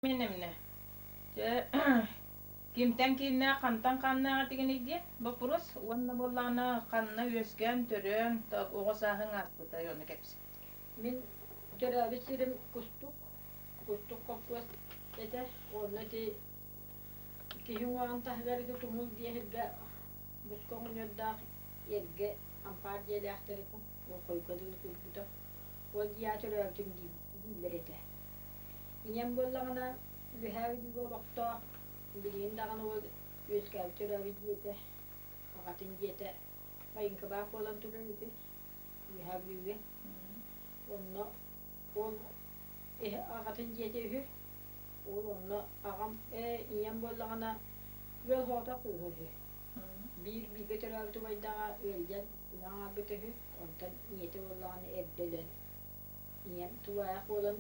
Мин эмнэ дьэ кимтэн кииннээх, хантан хааннаах этигиний диэн боппуруос уонна буоллаҕына ханна үөскээн, төрөөн, оҕо сааһыҥ ааспытай ону кэпсээ. Мин төрөөбүт сирим Кустук, Кустук холкуос этэ. Уонна ити киһи уҥуоҕун таһыгар ити тумул диэһиргэ буска оҕонньордоох эргэ ампаар дьиэлээхтэр этэ. Ол хойго дылы турбута. Ол дьиэҕэ төрөөбүтүм дииллэр этэ. Ийэм буоллаҕына Үөһээ Бүлүүгэ олохтоох, билигин даҕаны ол үөскээбит төрөөбүт дьиэтэ, аҕатын дьиэтэ Байыҥкабаах буолан турар ити Үөһээ Бүлүүгэ. Онно ол аҕатын дьиэтэ үһү. Ол онно аҕам ээ ийэм буоллаҕына ыал оҕото кыыһа үһү. Биир бииргэ төрөөбүт убайдааҕа ыалдьан үлэҕэ аҥаарбыта үһү. Онтон ийэтэ буоллаҕына эрдэ өлөн ийэм тулаайах буолан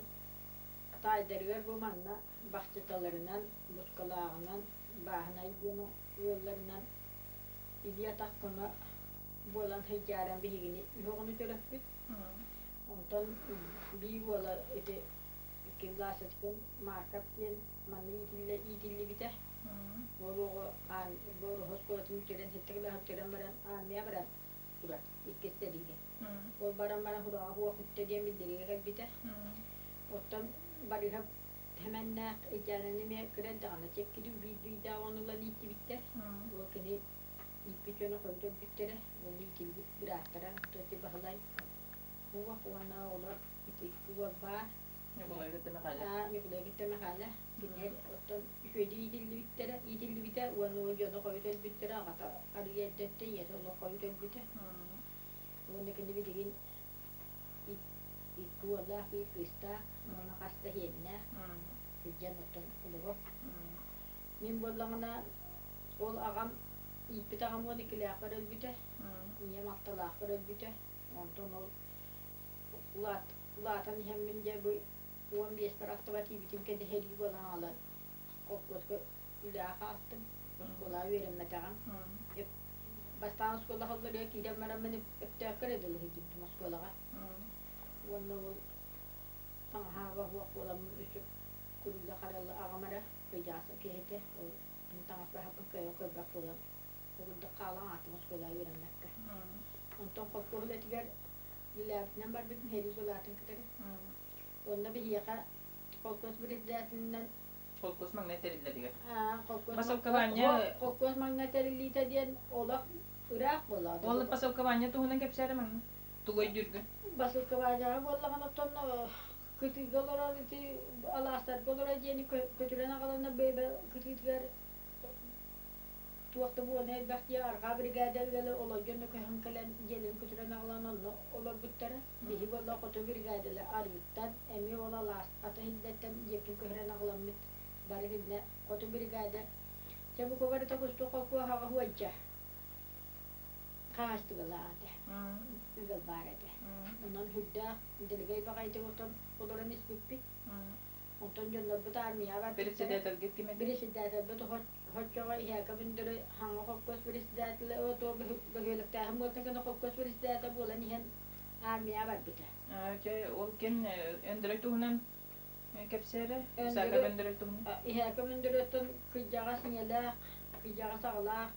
таайдарыгар бу манна бахчыталарынан, бускалааҕынан, бааһынай диэн ыалларынан илии-атах көмө буолан сылдьааран биһигини үс оҕону төрөппүт. Онтон биир уола ити Ким Марков диэн манна иитиллибитэ. Ол оҕо Боруһу оскуолатын бүтэрэн, сэттэ кылааһы бүтэрэн баран армия баран турар иккис сэриигэ. Ол баран баран хураҕа суох үттэ диэн биллэриигэ кэлбитэ. Оттон Барыһап Тэмэннээх Ыйдаананы эмиэ кыра эрдэҕинэ чэпчэки биир биирдээх оҕону ылан ииттибиттэр. Ол кини ииппит дьоно хойут өлбүттэрэ уонна иитиллибит бырааттара Тоти Баһылай Уох уонна оҕолор ити икки уол баар. Ньукулай кытта Мэхээлэ. Ньукулай кытта Мэхээлэ. Кинилэр оттон үчүгэйдик иитиллибиттэрэ, иитиллибитэ уонна ол дьоно хойут өлбүттэрэ, аҕата арыый эрдэттэ, ийэтэ олох хойут өлбүтэ. Уонна кини билигин икки уоллаах, биир кыыстаах, уонна хас да иһиэннээх сылдьан оттон олорор. Мин буоллаҕына ол аҕам ииппит аҕам 12-лээхпэр өлбүтэ, ийэм алталаахпар өлбүтэ. Онтон ол улаатан иһэммин дьэ бу 15-пэр аттыба тиийбитим кэннэ сэрии буолан аҕалан холкуоска үлэҕэ хаалтым, оскуолаҕа үөрэммэтэҕим. Бастаан оскуола холлоругар киирэн бараммын Өктөөххө эрэ дылы сылдьыбытым оскуолаҕа. Уонна ол таҥаһааба суох буоламмын үчүг күрүлэ харалы аҕам эрэ кыдьаас киһи этэ. Ол мин таҥас баһаппын кыайан көрбөт буолан угурдук хаалан аатым оскуолаҕа үөрэммэккэ. Онтон холкуос үлэтигэр үлэлээбитинэн барбытым сэрии сылаатын кытары. Онно биһиэхэ холкуос председателинэн Холкуос маҥнай тэриллэригэр. Холкуос Посылкабаанньа холкуос маҥнай тэриллиитэ диэн олох ыраах буоллаҕа. Ол посылкабаанньа туһунан кэпсээрэ маҥнай. Тугу өйдүүргүн? Басылкабаанньаҕа буоллаҕына оттон кытыыга олорор ити алаастарга олорор дьиэни көтүрэн аҕалана бэйбэ кытыытыгар туох да буона элбэх дьиэ арҕаа бригада ыала олор дьоно көһөн кэлэн дьиэлэрин көтүрэн аҕалан онно олорбуттара. Биһи буолла хоту бригадалар арыыттан эмиэ ол алаас ата иһиллэртэн дьиэбитин көһөрөн аҕаламмыт бары гиннэ хоту бригада чэ бука барыта кустук холкуоһаҕа уонча хаһаайыстыбалаах этэ ыал баар этэ. Онон сүрдээх дэлэгэй баҕайытык отон олорон испиппит. Онтон дьоннорбут армияҕа барбыттара. Председательгит ким этэ? Председательбит Хоччоҕо Иһээкэ Бүндөрү хаҥа холкуос председателэ отуо бөһүөлэктээһин буолтун гына холкуос председателэ буолан иһэн армияҕа барбыта. Чэ, ол ким Өндөрөй туһунан кэпсээрэ? Исаака Өндөрөй туһунан? Иһээкэ Өндөрөттөн кырдьаҕас ийэлээх, кырдьаҕас аҕалаах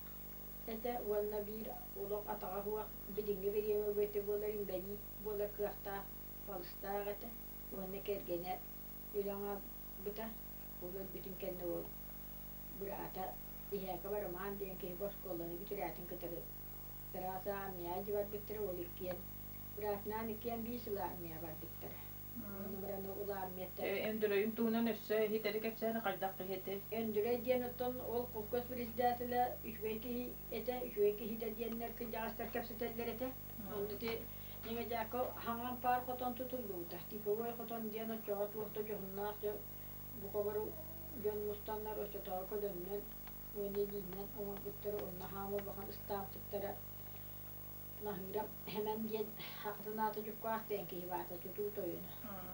этэ уонна биир олох атаҕа суох билиҥҥи бириэмэ бөтө буолар инбэлиит буолар кыахтаах балыстаах этэ уонна кэргэнэ үлэ оҥорбута. Ол өлбүтүн кэннэ ол быраата Иһээкэ Барымаан диэн киһи оскуоланы бүтэрээтин кытары сразу армияҕа дьи барбыттара ол иккиэн быраатынаан иккиэн биир сыл армияҕа барбыттара. Уонна баран ол армияттан Өндөрөйүн туһунан өссө иһитэри кэпсээн хайдах киһи этэй? Өндөрөй диэн оттон ол холкуос председателэ үчүгэй киһи этэ, үчүгэй киһитэ диэннэр кырдьаҕастар кэпсэтэллэр этэ. Онно ити Ньэҥэдьээккэ хаҥан паар хотон тутуллубута. Типовой хотон диэн оччоҕо туох да дьоһуннаах дьон бука бары дьон мустаннар оччотооҕу көлөннөн уонна илиинэн оҥорбуттара уонна хаама улахан ыстаамсыктара Наһыырап Хэмэн диэн аҕатын аата Дьуккаах диэн киһи баата тутуу тойоно.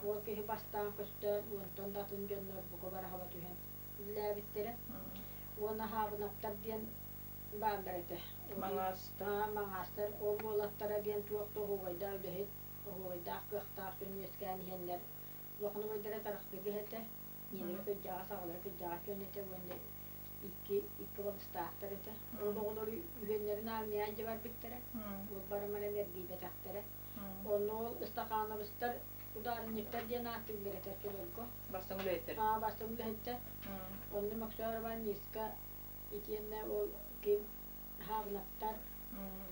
Ол киһи бастаан көстөөн уонтан да атын дьоннор бука бары хаба түһэн үлэлээбиттэрэ. Уонна Хаабынаптар диэн бааллар этэ. Маҥаастар. Маҥаастар ол уолаттара диэн туох да оһуобайдаах үлэһит, оһуобайдаах кыахтаах дьон үөскээн иһэннэр улахан убайдара Тарахтыгы этэ. Ийэлэрэ кырдьаҕас, аҕалара кырдьаҕас дьон этэ уонна икки балыстаахтар этэ. Ол оҕолору үһүөннэрин армияҕа илдьэ барбыттара. Ол баран баран эргийбэтэхтэрэ. Онно ол Ыстахаанабыстар удаарынньыктар диэн ааттыыллар этэ оччолорго. Бастыҥ үлэһиттэр. Аа, бастыҥ үлэһиттэр. Онно Мөксөөр Иван итиэннэ ол ким Хаабынаптар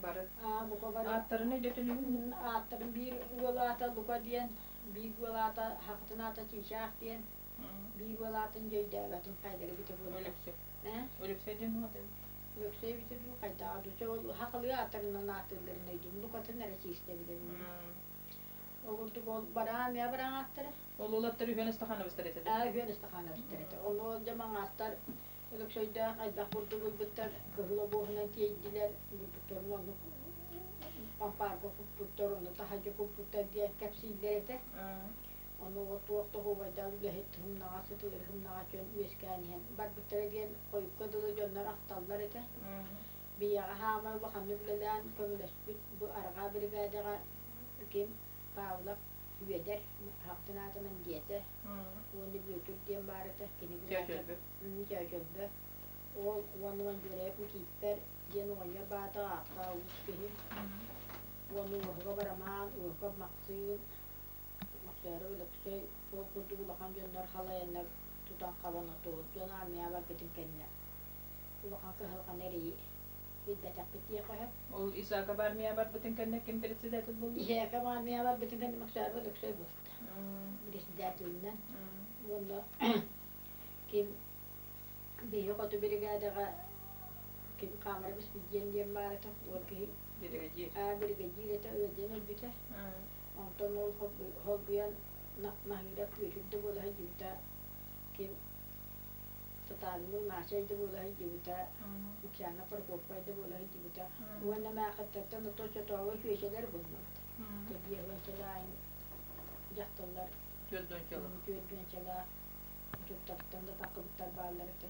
Бары. Аа, бука бары. Ааттарын өйдөтүнүбүн? Ааттарын биир уол аата Лука диэн, биир уол аата Хахытын аата Чыычаах диэн, биир уол аатын дьэ өйдөөбөтүм хайдары битэ буолла. Өлөксөй. Ээ? Өлөксөй диэн уһата. Өлөксөй эбитэ дуу, хайдаҕа дуу, чэ ол хахалыы ааттарынан ааттыылларын өйдүүм, Лукатын эрэ чиистэ билэбин. Ол курдук ол бараан эмиэ бараан ааттара. Ол уолаттар үһүөн Ыстахаанабыстар этэ Аа, үһүөн Ыстахаанабыстар этэ. Ону ол дьэ маҥаастар Өлөксөйдөөх элбэх бурдук ылбыттар, кыһыл обуоһунан тиэйдилэр, бурдуктарын оннук ампаарга куппуттар, ону таһырдьа куппуттар диэн кэпсииллэр этэ. Ону ол туох да оһуобайдаах үлэһит һымнаҕас ытыыр һымнаҕас дьон үөскээн иһэн барбыттара диэн хойукка дылы дьоннор ахталлар этэ. Биһиэхэ хаамар улаханнык үлэлээн көмөлөспүт бу арҕаа биригээдэҕэ ким Павлов Үөдэр аҕатын аатынан диэтэ уонна Бүөтүр диэн баар этэ, кини Чөөчөлбө. Чөөчөлбө. Ол уонна Мандьуурайап Микииппэр диэн оҕонньор баата ааттаах уус киһи. Уонна Уоһуга Барамаан, Уоһукап Махсыын, Мохсоору Өлөксөй ол курдук улахан дьоннор халайаннар тутан-хабан отуут дьон армияҕа барбытын кэннэ улахан кыһалҕаны эрэйи билбэтэхпит диэххэ сөп. Ол Исааков армияҕа барбытын кэннэ ким председатель буолла? Исааков армияҕа барбытын кэннэ Мохсоору Өлөксөй буолта. Председателинэн. Уонна ким биһи хоту биригээдэҕэ ким Камара Беспидиэн диэн баар этэ, ол киһи Биригэдьиир. Аа, биригэдьиир этэ, ыалдьан өлбүтэ. Онтон ол холбуйан Наһыырап Бүөтүр да буола сылдьыбыта, ким Татаринов Начай да буола сылдьыбыта, Уксяна Прокоппай да буола сылдьыбыта. Уонна Маахыттартан ото оччотооҕу чүөчэлэр буллубут. Тэбиэһуон сылаайын дьахталлар Түөрт түөрт дьуттартан да таххыбыттар бааллар этэ.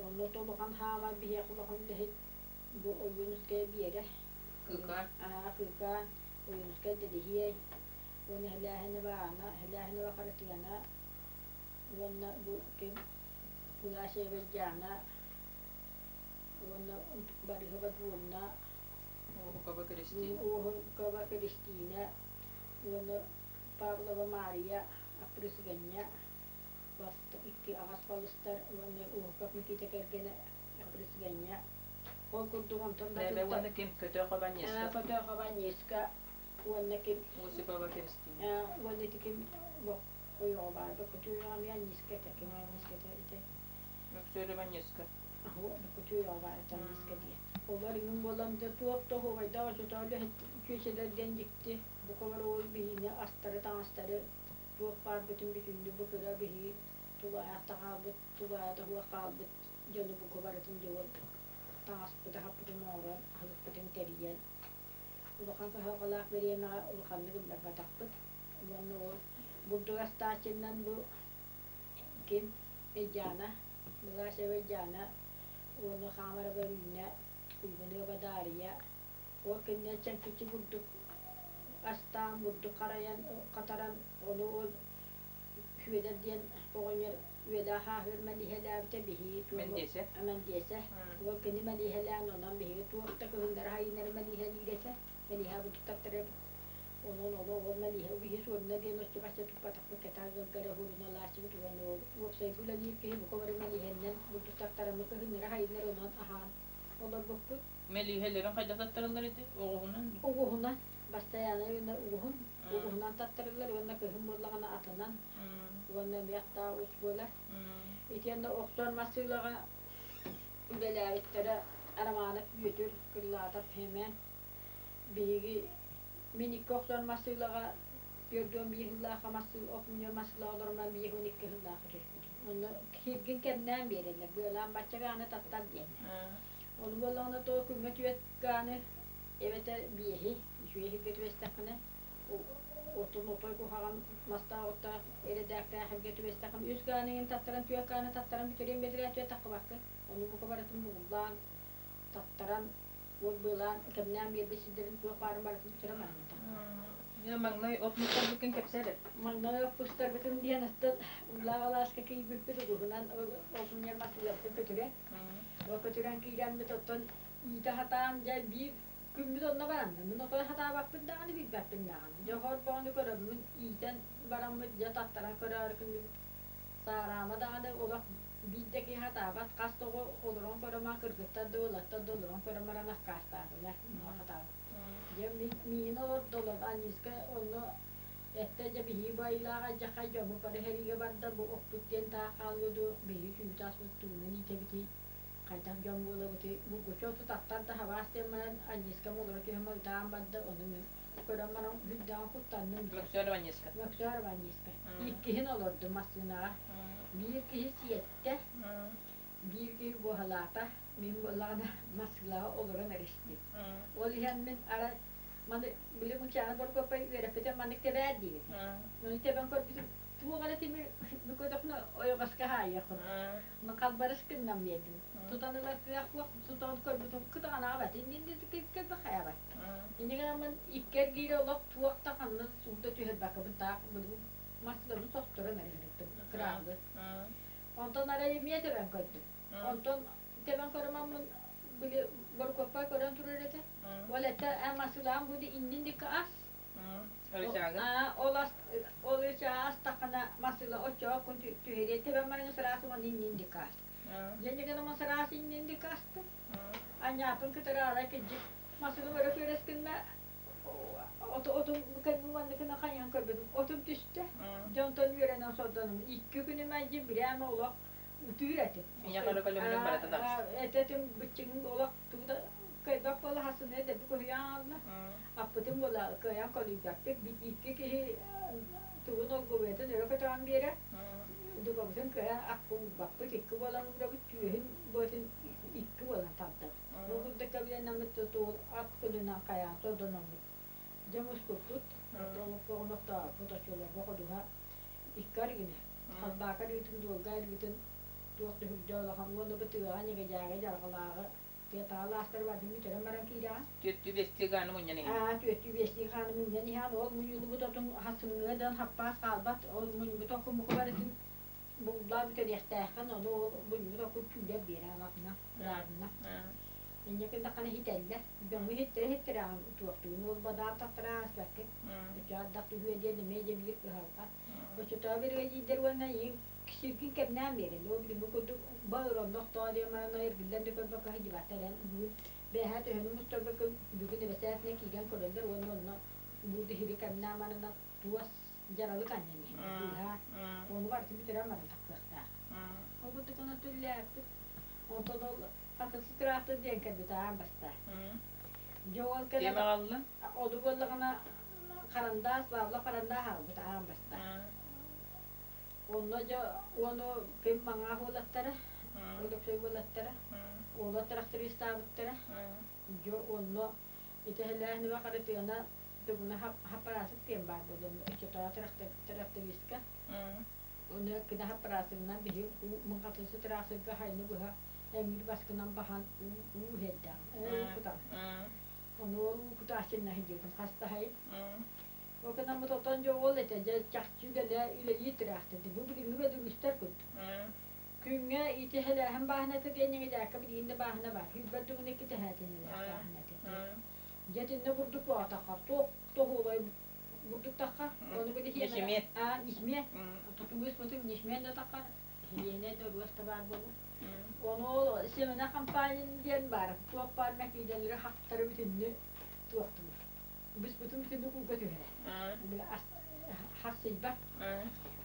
Онно то улахан хаамар биһиэхэ улахан үлэһит бу Ойуунускай Биэрэ. Кыыкаан. Аа, Кыыкаан, Ойуунускай Дэлиһиэй, уонна Хэлээһинэбэ Аана, Хэлээһинэбэ Харытыана уонна бу ким Уласеева Диана уонна Барыһова Дуонна, Уоһукаба Кристина. Уоһукаба Кристина уонна Павлова Мария Апрысыганньа икки аҕас балыстар уонна Уоһукап Никита кэргэнэ Апрысыганньа. Ол курдук онтон да Бэбэ уонна ким Көтөөхөбө Анньыска. Көтөөхөбө Анньыска уонна ким Осипова Кристина. Уонна ити ким ойоҕо баар Бөкөтүү ойоҕо эмиэ Анньыска этэ. Ким Анньыска этэ ити? Мөксүөрүбэ Анньыска. Бөкөтүү ойоҕо баар этэ Анньыска диэн. Олор иҥин буолан да туох да оһуобайдаах очотоо үлэһит чүөчэлэр диэн дьикти. Бука бары ол биһиини астары таҥастары туох баарбытын бүтүннүү бу кыра биһиги тулаайах да хаалбыт, тулаайа суох хаалбыт дьону бука барытын дьэ ол таҥаспыт аһаппытын оҥорон, аһылыкпытын тэрийэн улахан кыһалҕалаах бириэмэҕэ улаханнык ылларбатахпыт. Уонна ол бурдук астааччыннан бу ким Ильяна, Миласева Ильяна уонна Хамарова Өрүүнэ, Куйбаныаба Дария ол кэннэ чэҥкиччи бурдук астаан, бурдук харайан, хатаран, ону ол Сүөдэр диэн оҕонньор үөлээх ааһыыр мэлиһэлээбитэ биһиги туох Мэндиэсэ. Мэндиэсэ. Ол кини мэлиһэлээн, онон биһиги туох да кыһыннары хайыннары мэлиһэлиир этэ. Мэлиһэ таттарар Онон олох ол мэлиһэ биһи суорна диэн оччо-бачча туппатахпыт кэтэх ыалга эрэ уһуруналааччыбыт уонна ол уопсайга үлэлиир киһи бука бары мэлиһэннэн бурдук таттараммыт кыһыннары хайыннары онон аһаан олорбуппут. Мэлиһэлэрин хайдах таттараллар этэй? Оҕуһунан? Оҕуһунан. Бастайаанай уонна угуһун. Угуһунан таттарыллар уонна кыһын буоллаҕына атынан уонна эмиэ аттаах ус буолар. Итиэннэ охсор массыылаҕа үлэлээбиттэрэ Романов Бүөтүр, Крылатов Хэмэн. Биһиги мин икки охсор массыылаҕа 41 сыллаахха массыы ох мунньар массыылаҕа олорон 52 сыллаахха түспүтүм. Онно сиргин кэмнээн биэрэллэр, быалаан бачча гааны таттар диэннэр. Ону буоллаҕына то күҥҥэ түөрт гааны эбэтэр биэһи үчүгэй сиргэ түбэстэххинэ отун отой куһаҕан мастаах оттоох эрэдээктээх сиргэ түбэстэххинэ үс гааны иҥин таттаран түөрт гааны таттаран бүтэриэм бэтэрээ түөрт таххыбаккын. Ону бука барытын бугуллаан таттаран ол быалаан кэмнээн биэрбит сирдэрин туох баарын барытын бүтэрэ бараммыта. Дьэ, маҥнай от мустарбыккын кэпсээ. Маҥнай оппустарбытын диэн оттон Улаах алааска киирбиппит угуһунан ол мунньар массыылабытын көтүрэн, ол көтүрэн киирэммит оттон иитэ сатаан дьэ биир күммүт онно баранна. Мин отой сатаабаппын даҕаны билбэппин даҕаны. Дьэ хор бөҕөнү көрөммүн иитэн бараммыт дьэ таттаран көрөөрү гынныбыт. Саараама даҕаны олох биир да киһи сатаабат хас да оҕо олорон көрө кыргыттар да уолаттар да олорон көрө баран аккаастаатылар. Сатаабат. Дьэ миигин олордолор Аниска онно эттэ дьэ биһиги байылаах алдьархай дьоммут бары сэриигэ барда бу оппут диэн таах хаалыа дуо биһиги сүүтэ аспыт тугунан иитэбитий хайдах дьон буолабытый булгуччу оту таттар да хабаас диэн баран Аниска олоро түһэн ытаан барда ону мин көрөн баран сүрдээҕин куттанным. Мөксөөр Аниска. Мөксөөр Аниска. Иккиһин олордум массыынаҕа. Биир киһи сиэттэ, биир киһи буоһалаата. Мин буоллаҕына массыылаҕа олорон эрэ истим. Ол иһэн мин арай маны били Мучаана Боркуоппай үөрэппитэ маннык тэбээр диэбит. Ону тэбэн көрбүтүм туох эрэ тимир бүкөтөхнө ойоҕоско хаайыахпын. Халбарыс гыннам биэрдим. Тутан ылар кыах суох, тутан көрбүтүм кытаҕанаҕа бат. Иннин кэлбэ хайаабат. Инньэ гынаммын икки эргиирэ олох туох да ханна сууда түһэрбэккэбин таах массыынабын сохторон эрэ сырыттым кыраабы. Онтон арай эмиэ тэбэн көрдүм. Онтон тэбэн көрөммүн били Борукуоппай көрөн турар этэ. Ол этэ эн массыылаан бу иннин дикки ас. Ол ас ол ычаа астаххына массыыла оччоҕо күн түһэриэ тэбэн баран сыраас уон иннин дикки ас. Дьэ гына сыраас иннин дикки астым. Анньааппын кытары арай кырдьык массыына өрө күөрэс гынна отум кэнники хайаан көрбүтүм отум түстэ. Дьонтон үөрэнэн сордонум. Икки күнүм айдьы бирээмэ олох ытыыр этим. Ийэ хара көлөһүнүн барыта таҕыста. Этэтим быччыҥ олох тугу да кыайбат буола хасыны дэби куһуйан аалла. Аппытын буола кыайан колуйбаппыт. Икки киһи тугун олгубуйатын өрө көтөҕөн биэрэр. Дугабытын кыайан акка уурбаппыт. Икки буолан уурабыт, түөһүн буотун икки буолан тардабыт. Бу курдук кэбилэнэммит туул ат көлүнэн хайаан сордономмут. Дьэ муспуппут, оҕонохтооппут оччолорго ходуһа икки арыгыны, халбаакы арыытын, дуолга арыытын туох да үрдэ улахан уонна бу тыаҕа ньэгэдьээгэ дьарҕалааҕы тыатааҕы лаастары бардым бүтэрэн баран киирэҕин. Түөртүү биэстии хааны мунньан иһэн. Аа, түөртүү биэстии хааны мунньан иһэн, ол мунньуллубут отун хасыҥҥа дан хаппаас хаалбат, ол мунньубут оккумуку барытын буллаа бүтэриэхтээххин, ону ол мунньубут оккун күүлэр биэрэн атына, ыраатына. Инньэ гыннаххына иһитэллэр. Дьоҥҥо иһиттэрэ-иһиттэрэҕин туохтуун ол бадаан тахтараан испэккин. Оччоҕо түһүө диэн эмиэ дьэ биир кыһалҕа. Оччотооҕу биригэдьиирдэр уонна ийэҥ сиргин кэмнээн биэрэн, ол билиҥҥи курдук ба ыронно охтоо диэн баран эргиллэн да көрбөккө сылдьыбаттар эн бүгүн бэйэһээ төһөнү мустарбыккын бүгүн эбэсээтинэ киирэн көрөллөр уонна онно бу иһири кэмнээн баранна туос дьаралык анньан иһэллэр быыһаа ону барытын бүтэрэн баран тахсыахтаах. Ол курдук онон түллээппит. Онтон ол хатысы тыраахтыр диэн кэлбитэ аан бастаан. Дьэ ол кэлэн Ким аҕалла? Ону буоллаҕына харандаас, Павлов харандаас аҕалбыт аан бастаан. Онно дьэ ону ким маҥаах уолаттара, Өлөксөй уолаттара, уола трактористаабыттара. Дьэ онно ити Хэлээһинэбэ Харытыана тугуна хаппараасык диэн баар буолуон оччотооҕу трактористка. Ону кини хаппараасыгынан биһи муҥхатысы тыраахсырга хайны быһа эҥир баскынан баһан уу иһэрдээх, уу кутан. Ону ол уу кутааччынна сылдьыбытым хас да сайын. Ол гынан отон дьэ ол этэ дьэ чахчы үлэлээ үлэлии тыраахтырды. Бу билиҥҥи бөдүгүстэр курдук. Күҥҥэ ити хэлээһин бааһыната диэн ньэҥэдьээккэ билигин да бааһына баар. Сүүрбэт тугун икки тэһээтинэлээх бааһына этэ. Дьэ итиннэ бурдук буотахха туох тоһуолай бурдуктахха ону били Ньэчимиэн. Аа ньэчимиэн. Тутугус мутук ньэчимиэн да тахха хириэнэ да руос да баар буолар. Ону ол семена компания диэн баар. Туох баар мэкиидэлэри хахтары бүтүннү туохтуур. Бүспүтүн бүтүннү кууга түһэрэ. Били хахсыйбат.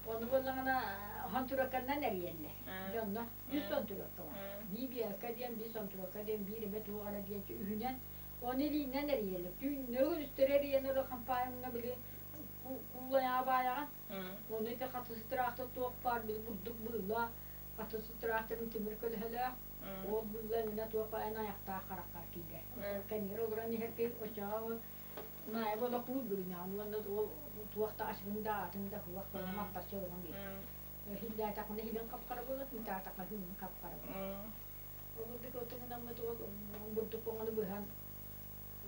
Ону буоллаҕына хонтуруокканан эрийэллэр. Дьонно үс хонтуруокка бар. Биир биэлка диэн, биир хонтуруокка диэн, биир эмэ туох эрэ диэн үһүнэн оны илиинэн эрийэллэр. Түүннү үстэрэ эрийэн ылы хампаайыҥҥа били куулайаҕа баайаҕын. Ону ити хатысы тыраахтар туох баар били бурдук быыла, хатысы тыраахтарын тимир көлөһөлөөх, ол быыла иннинэ туох баар эн айахтаах хараххар киирэр. Кэннигэр олорон иһэр киһи оччоҕо наайа буола куул бүрүнэҕин уонна ол туох да ачыгын да аатын да суох маппарча олорон биэрэр. Иһиллээтэххинэ иһилин хап-хара буолар, мытаатахха иһин хап-хара буолар. Ол курдук отуҥунаммыт ол бурдук оҥону быһан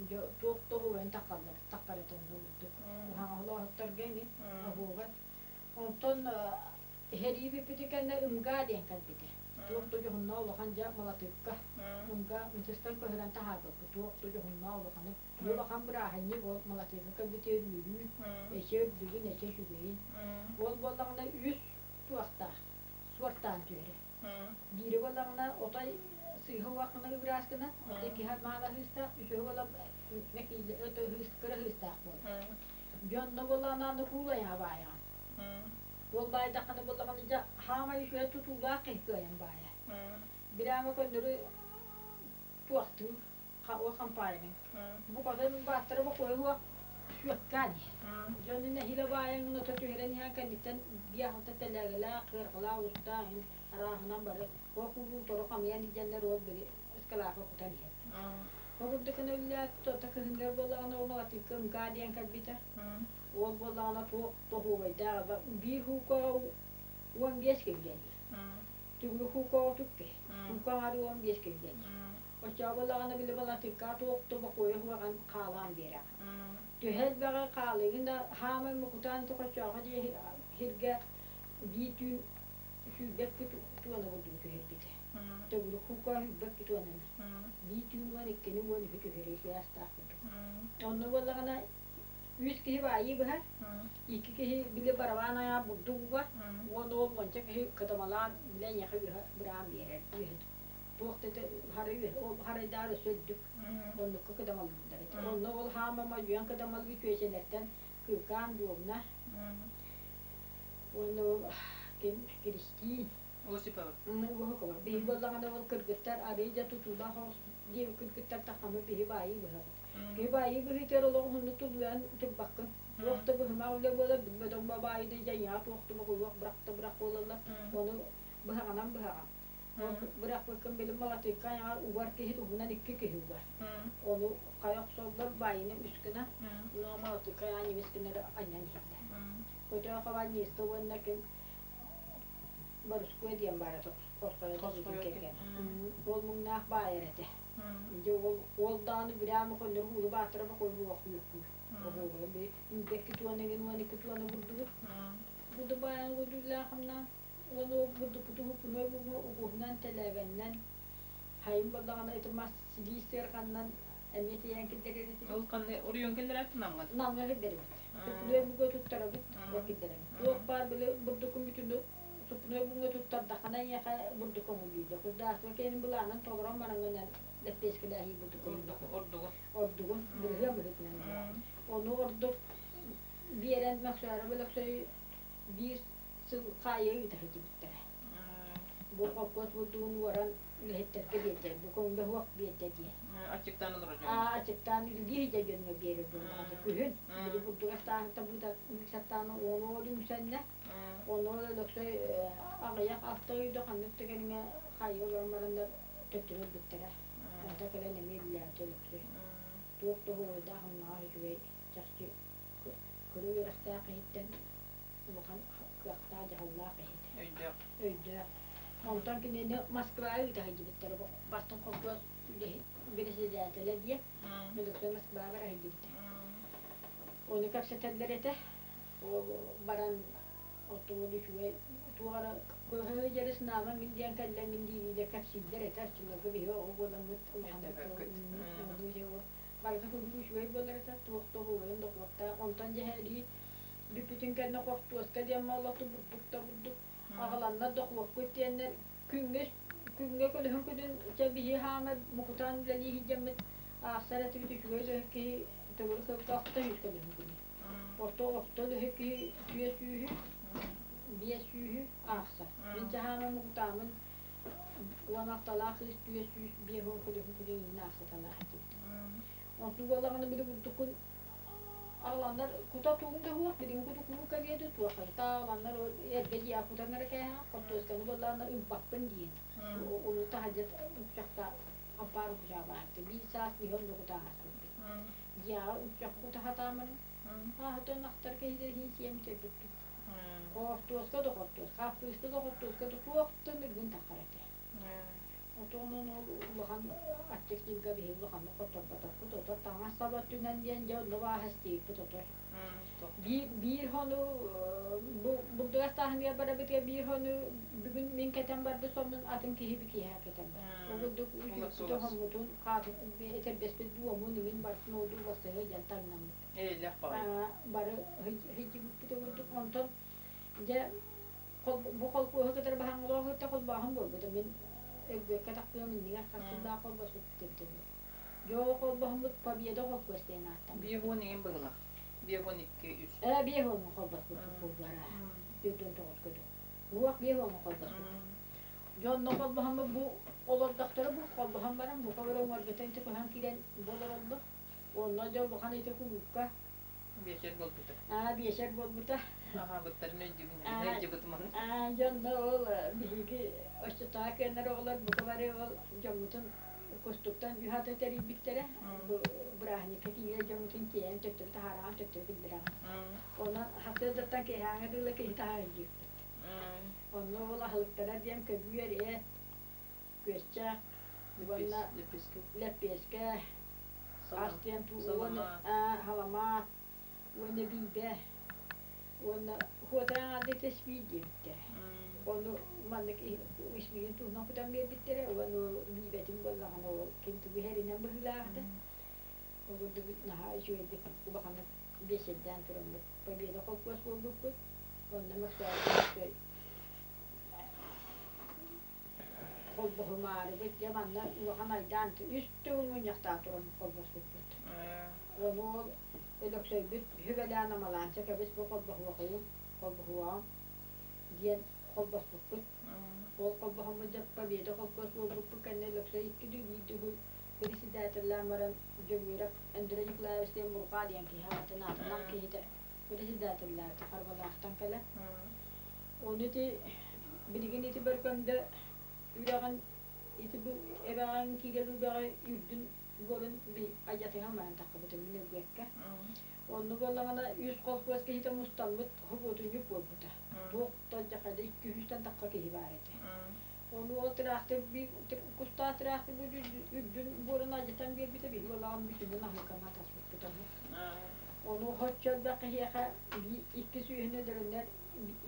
Дьэ туох тоһуйан таххаллар таххарытын бурдук. Уһаҥа эҥин оһуобай. Онтон Иһэрии бүппүтүн кэннэ ымгаа диэн кэлбитэ. Туох да дьоһуннаах улахан дьэ малатыыкка. Ымгаа мытыстан көһөрөн таһаарбыппыт. Туох да дьоһуннаах улаханы. Бу улахан бырааһынньык ол малатыыкка кэлбитигэр үөрүү, эчи үрдүгүн, эчи үчүгэйин. Ол буоллаҕына үс туохтаах, суортаан түһэрэ. Биири буоллаҕына отой сыыһа уоххына ыбыраас гына, отой киһи маала ыһыыстаах, үчүгэй буолан мэкиилэ кыра ыһыыстаах буолар. Дьонно буоллаҕына аны куулайаҕа баайаҕын. Ол баайдаххына буоллаҕына дьэ хаамай үчүгэй тутуулаах киһи кыайан баайар. Бирээмэ көннөрү туохтуур ол хампаайыныҥ. Бу хотон бааттара бокуойуо сүөккээн иһэр. Дьону нэһиилэ баайан ото түһэрэн иһэн кэнниттэн биэхалта тэлээгэлээх, кыарҕалаах устаах иһин арааһынан бары ол кулуу тору хамыйан илдьэннэр ол били ыскалаака кутан иһэр. Ол курдук гына үллээт, ото кыһынгар буоллаҕына ол малатыыкка ымгаа диэн кэлбитэ. Ол буоллаҕына туох тоһуобайдаах биир хуукаҕа 15 киллэниир. Түгү хуукаҕа түкке. Хуукаҕа аҥары 15 киллэниир. Оччоҕо буоллаҕына били балатыыкка туох да бокуойа суоҕун хаалаан биэрэҕин. Төһө элбэҕи хаалыыгын да хаамай мукутаан тохоччоохо диэ сиргэ биир түүн сүүрбэккэ туона курдук түһэрбитэ. Төгүрүк хуукаҕа сүүрбэккэ туонаны. Биир түүн 12-ни 13-ү түһэрии сыастаах курдук. Онно буоллаҕына үс киһи баайыы быһар, икки киһи били барабаан айаан бурдук угар, уон уол уонча киһи кытамалаан били эйиэхэ үөһэ быраан биэрэр үөһэ туох да ити харай ол харайдаар өссө үрдүк оннукка кыдамалыыллар этэ. Онно ол хаамама үөн кыдамалыы чүөчэлэртэн Кыыкаан Дуомна уонна ол ким Киристиин Осипова. Осипова. Биһи буоллаҕына ол кыргыттар арыый да тутуулаах оҕус диэбит кыргыттар таххамы биһи баайыы быһабыт. Киһи баайыы быһыытыгар олох уһуннук тулуйан турбаккын. Туох да быһымах үлэ буолар, билбэтэх баайыны дьайыаҕа туох да бокуйуох бырах да бырах буолаллар. Ону быһаҕынан быһаҕын. Ол бырахпыккын билим малатыыкка айаҕар угар киһи туһунан икки киһи угар. Ону хайа охсоллор баайыны үс гына, но малатыыкка айаҕа ньимис гынары анньан иһэллэр. Көтөөх хабан ньиискэ уонна ким Борускуо диэн баара Хосхойо кэргэн. Ол муҥнаах баайар этэ. Дьэ ол ол даҕаны бирээм хоннору уулу бааттара бокуйуохуйуохуй. Оһуобай би үүбэкки туона гин 12 туона бурдугут. Буду баайан гудуллаахымнаан уон ол бурдукпуту хуппунуой бугу угуһунан тэлээгэннэн хайын боллаҕына ити мас силии сыарҕаннан эмиэ тиийэн киллэрэр этибит. Ол ханна оройуон киллэрээттин намҥа? Намҥа киллэрэбит. Суппунуой буга туттарабыт, ол киллэрэбит. Туох баар били бурдуккун бүтүнү суппунуой буга туттардаххына эйиэхэ бурдук көҥүллүүллэр. Курдаахтыга кэлин былаанын толорон бараҥҥынан лэппиэскэлээһии бурдук көҥүллүүр. Ордугун. Ордугун бырыһыан быһыытынан Ону ордук биэрэн Мөхсөөрө Өлөксөй биир сыл хаайыы ыыта сылдьыбыттара. Бу холкуос бурдугун уоран үлэһиттэргэ биэрдэ, бу көҥүлэ суох биэрдэ диye. Аччыктаан олорор дьоҥҥо. Аа, аччыктаан үлэлии сылдьар дьоҥҥо биэрэр буоллаҕа. Күһүн били бурдук астааһыта быытаттааны уон уол үҥсэннэ. Онно Өлөксөй аҕыйах алта ыйда ханнык да кэриҥэ хаайыы олорон бараннар төттөрү ылбыттара. Онто кэлэн эмиэ үлэлээбитэ Өлөксөй. Туох да оһуобайдаах умнаҕас үчүгэй чахчы кыра үөрэхтээх киһиттэн улахан кыахтаах дьаһаллаах киһи Өйдөөх. Өйдөөх. Онтон кинини Москваҕа ыыта сылдьыбыттара бастыҥ холкуос бэрэссэдээтэлэ диэн Өлөксөй Москваҕа бара сылдьыбыта. Ону кэпсэтэллэр этэ. Ол баран оттон үчүгэй туох эрэ кыһыы дьэрис наама мин диэн кэллэҥин дииллэр кэпсииллэр этэ оччолорго биһи оҕо буоламмыт улаханнык барыта курдук үчүгэй буолар этэ туох да оһуобайын дохуоттаах онтон дьэһэрии бүппүтүн кэннэ хортуоска диэн молоту бурдук да бурдук аҕаланнар дохуоккут диэннэр күҥҥэ күҥҥэ көлөһүн күнүн чэ биһи хаама мукутаан үлэлии сылдьаммыт аахсар этибит үчүгэй үлэһит киһи төгүрүк сылга алта сүүс көлөһүн күнү орто орто үлэһит киһи түөрт сүүһү биэс сүүһү аахсар мин чаһаама мукутаамын 16-лаах кыыс 450 көлөһүн күнүн иҥин аахсыталаах этибит онтун буоллаҕына били бурдуккун Аҕаланнар кута тугун да суох, билигин куту куруук кэлиэ туох аҕаланнар эргэ дьиэҕэ кутан эрэ кээһэҕин, хортуосканы буоллаҕына ылбаппын диэн. Ону таһырдьа укчахта ампаар укучаабаатты. Биир саас биһи онно кутааһаспыппыт. Дьиэҕэ укчах кута сатаамарын, ааһытын ахтар киһилэр иһин сиэм сирбиппит. Хортуоска да хортуоска, хаппыыста да хортуоска да туох да ныргын таххар этэ. Отонун ол улахан аччык дьылга биһиги улаханнык хотторботохпут, ото таҥас-сап өттүнэн диэн дьэ онно бааһа истииппит отой. Биир хону бу бурдугас тааһыныгар барабытыгар биир хону бүгүн мин кэтэн барбыт соннун атын киһи киэһэ кэтэн бар. Ол курдук үтүөппүтү хоммутун, этэрбэспит буомун иҥин барытын ол уларсыһы дьэн таҥнаммыт. Бары сылдьыбыппыт ол курдук. Онтон дьэ бу холкуоһу кытары баһаҥҥалаах ыытта холбооһун буолбута. Мин Өргүөккэ тахтыам иннигэр харсыллаах холбоспуппут эбитэ буолуо. Дьэ ол холбоһуммут Победа холкуос диэн ааттаммыт. 52 иҥин быһыылаах. 52 үс. Ээ 50-ҥа холбоспуппут буолбара. 49 дуу. Уох 50-ҥа холбоспуппут. Дьэ онно холбоһоммут бу олордохторо бу холбоһон баран бука бары уҥуоргутан ити көһөн киирэн бу олороллор. Онно дьэ улахан ити кулуупка Биэчэр буолбута. Аа, биэчэр буолбута. Аһаабыттарын өйдүүбүн, өйдүүбүтүм ону. Аа, дьонно ол биһиги оччотооҕу кыаннар оҕолор бука бары ол дьоммутун кустуктан үһата тэрийбиттэрэ. Бу бырааһынньыкка киирэр дьоммутун тиэйэн төттөрү таһаараҕын, төттөрү киллэрэҕин. Онон сарсыардаттан киэһээҥҥэ дылы киһи таһаа илдьиэхпит. Онно ол аһылыктара диэн көбүөр эт, күөсчээх уонна лэппиэскэ, ас диэн уонна саламаат уонна биибэ уонна хуотаҥаарды тэспиир диэбиттэрэ. Ону маннык испиирин туһунан кутан биэрбиттэрэ уонна биибэтин буоллаҕына ол ким тугу иһэринэн быһыылаах этэ. Ол курдук наһаа үчүгэйдик улаханнык биэсэрдээн тураммыт Победа холкуос буолбуппут. Онно Мөхсөөбүт Холбоһумаарыбыт дьэ манна улахан айдаан үс төгүл мунньахтаан туран холбоспуппут. Ону ол Өлөксөйбүт сүбэлээн-амалаан чэ кэбис бу холбоһуохайым, холбоһуоҕум диэн холбоспуппут. Ол холбоһоммут дьэ Победа холкуос буолбуппут кэннэ Өлөксөй икки дүү биир дүү председателлээн баран Дьөгүөрэп Андрей Николаевич диэн Бурҕаа диэн киһи аҕатын аатынан киһитэ председателлээбитэ Харбалаахтан кэлэн. Ону ити Билигин ити Бөркөмдө үрэҕин ити бу эбэҕин киирэр үрэҕи үрдүн буорун айатыһан баран таххыбытым мин Өргүөккэ. Онно буоллаҕына үс холкуос киһитэ мустаммыт хобуотунньук буолбута. Туох да дьахада икки үстэн тахха киһи баар этэ. Ону ол тыраахтыр кустаах тыраахтыр үрдүн буорун алдьатан биэрбитэ биһиги олоҕун бүтүнүн аһылыканан таспыппыт ону. Ону оччо элбэх киһиэхэ икки сүүһүн өлөрөннөр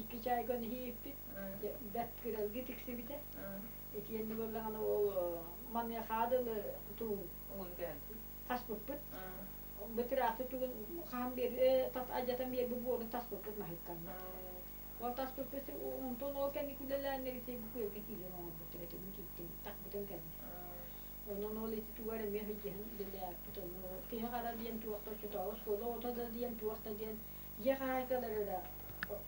икки чаайга ону иһиппит, бэрт кыралгы тиксибитэ. Итиэннэ буоллаҕына ол маныаха дылы тугун хаспыппыт. Бу тыраахты тугун хаһан биэр алдьатан биэрбит буорун таспыппыт маһыкканна. Ол таспыппыт онтон ол кэнники үлэлээннэр ити бу күөлгэ киирэн оҥорбуттар этибин кииттим тахпытым кэннэ. Онон ол ити тугар эмиэ сылдьыһан үлэлээппит ону киһи хара диэн туох да оччотооҕу оскуола оҕото да диэн туох да диэн дьиэ хаһаайкалара эрэ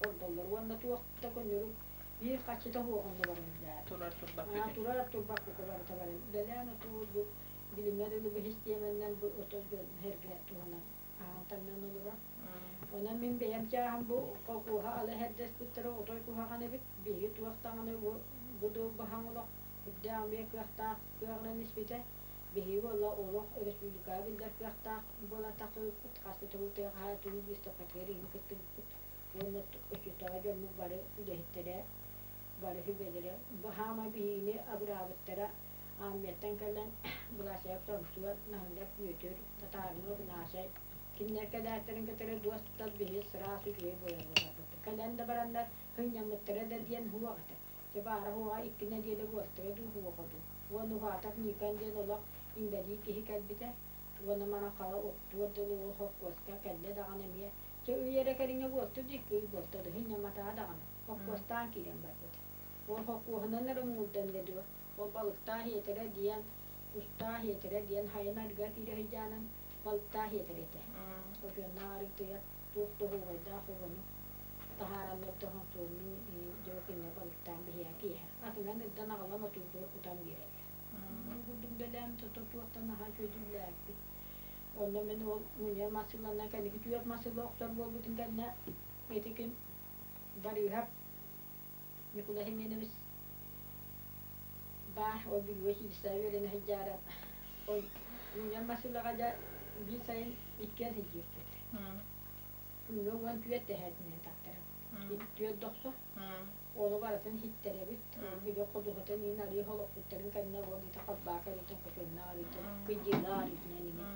ордоллор уонна туох да көннөрү биир харчыта суох онно баран үлэлээн турар турбат бүтүн турар турбат бука барыта баран үлэлээн оту бу билимҥэ дылы бу систиэмэннэн бу ото дьон сэргэ туһанан аһаан таҥнан олорор. Онон мин бэйэм чааһым бу холкуоһа ала иһэрдэспиттэрэ отой куһаҕан эбит. Биһиги туох даҕаны бу бу баһаҥ олох үрдээх эмиэ кыахтаах кыаҕынан испитэ. Биһиги уола олох республикаҕа биллэр кыахтаах буолан тахсыбыппыт, хас да төгүл тыа хаһаайыстыбатын быыстапкатыгар иһин кыттыбыппыт уонна оччотооҕу дьоммут бары үлэһиттэрэ, бары сүбэлэрэ хаама биһигини абыраабыттара. Армияттан кэлэн Власияп Сомсугар Наһыллар Бүөтүр, Татаринов Игнасий кинилэр кэлээттэрин кытары дуостал биһи сыраас үчүгэй буолан барбыппыт. Кэлэн да бараннар сынньаммыттара да диэн суох этэ. Чэ баара суоҕа икки нэдиэлэ буолтара дуу, суоҕа дуу. Уонна уһаатар Никон диэн олох инбэлиит киһи кэлбитэ. Уонна манан хара оттуор дылы ол холкуоска кэллэ даҕаны эмиэ. Чэ ый эрэ кэриҥэ буолта дуу, икки ый буолта дуу, сынньамматаҕа даҕаны. Холкуостаан киирэн барбыта. Ол холкуоһунан эрэ муҥурдан эрэ дуо, ол балыктаах иэтэрэ диэн, кустаах иэтэрэ диэн хайын арыгыга киирэ сылдьаанан балыктаах иэтэрэ этэ. Отуоннаах арыытыгар туох да оһуобайдаах оҕону таһаараннар да хонтуоннуу дьэ кинини балыктаан биһиэхэ киэһэ атынан ыддан аҕалан отуутугар кутан биэрэллэр. Ол курдук үлэлээн тото туохтан наһаа үчүгэйдик үлэлээппит. Онно мин ол мунньар массыыланан кэнники түөрт массыыла охсор буолбутун кэннэ ити ким Барыыһап Ньукулай Семенович баар ол Бүлүүгэ киирсэ үөрэнэ сылдьаары ол мунньар массыылаҕа дьэ биир сайын иккиэн сылдьыбыппыт. Күҥҥэ 14 тэһээтинэн таттарым. Түөрт дохсо. Ону барытын иһиттэрэбит. Били ходуһатын иин арыы олохпуттарын кэннэ ол ити халбаакы арыытын, хочуоннаах арыытын, кыйдьыылаах арыытынан иҥин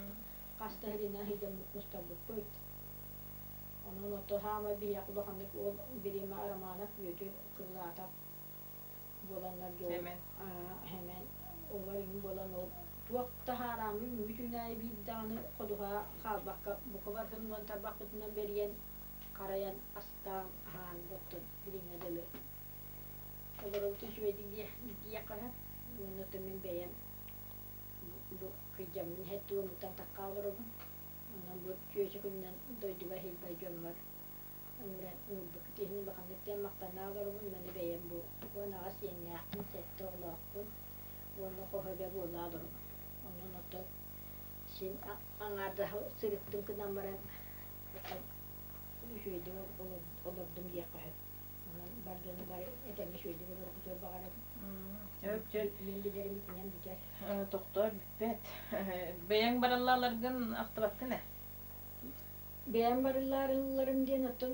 хас да сиринэн сылдьаммыт мустарбыппыт. Онон ото хаамай биһиэхэ улаханнык ол бириэмэ Романов Бүөтүр Кыллаатап буоланнар дьол Хэмэн олор иҥин буолан ол туох таһаарааммыт үүммүт үүнээйи биир даҕаны ходуһа хаалбакка бука барытын уон тарбахпытынан бэрийэн харайан астаан аһаан оттон билиҥҥэ дылы олоробут үчүгэйдик диэххэ сөп уонна оттон мин бэйэм бу кыйдьаммын иһэр туомуттан тахха олоробун онон бу чүөчэ күнүнэн дойдубар иһирбэр дьоммор ыҥыран ыҥырбыккыт иһин улаханнык диэн махтана олоробун маны бэйэм бу 18 сиэннээхпин сэттэ оҕолоохпун уонна хоһо эбэ буола олоробун онон оттон син аҥаардаһа сырыттым гынан баран үчүгэйдик олордум диэххэ сөп. Онон бар дьону бары этэҥҥэ үчүгэйдик олорбутугар баҕарабын. Мин билэрим итинэн бүтэр. Тохтоо бүппэт. Бэйэҥ бараллааларгын ахтыбаккын ээ? Бэйэм барыллаарылларым диэн оттон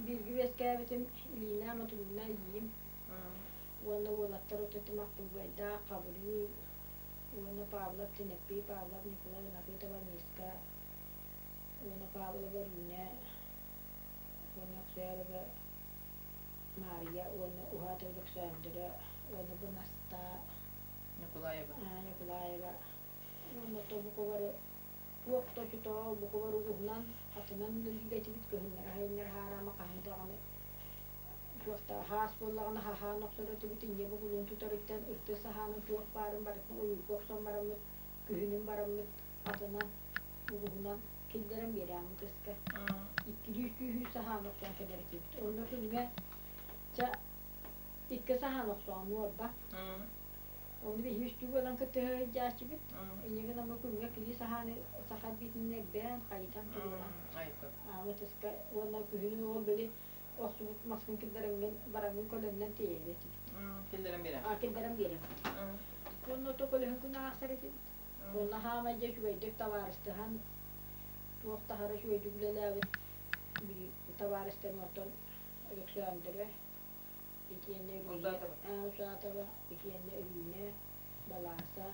бииргэ үөскээбитим Илина Матулина эдьиийим уонна уолаттар отутум Ахтылбайдаах, Хабырыыл уонна Павлов Тинэппий, Павлов Ньукулай, Накытова Аниска уонна Павлова Өрүүнэ уонна Өксөөрөбө Маарыйа уонна Уһаатов Өлөксөөндөрө уонна бу Настаа Ньукулаева Ньукулаева уонна тобукулары туох да очутоо букулары уһунан атынан үлэлиир кыһыннары сайыннары хаараама хаһан даҕаны туохта хаас буоллаҕына хаһаан охсор этибит инньэ бугулун тутарыттан ырты саһаанын туох баарын барытын ойуурга охсон бараммыт күһүнүн бараммыт атынан угуһунан киллэрэн биэрээҥҥи тыска иккилии үстүү саһаан охсон кэлэр этибит онно күҥҥэ чэ икки саһаан охсоон уорба ону биһи үстүү буолан кыттыһа сылдьааччыбыт инньэ гынан бу күҥҥэ кини саһааны саха биитинэн эрбээн хайытан туруоран ытыска уонна күһүнүн ол били охсубут маскын киллэрэҥҥин бараҥҥын көлөннөн тиэйэр этибит киллэрэн биэрэн киллэрэн биэрэн уонна ото көлөһүн күн аахсар этибит. Уонна хаамай дьэ үчүгэйдик табаарыстыһан, туох таһара үчүгэйдик үлэлээбит табаарыстарын оттон Өлөксөөндөрө, итиэннэ Өрүүнэ, Усатова, итиэннэ Өрүүнэ, Балааса,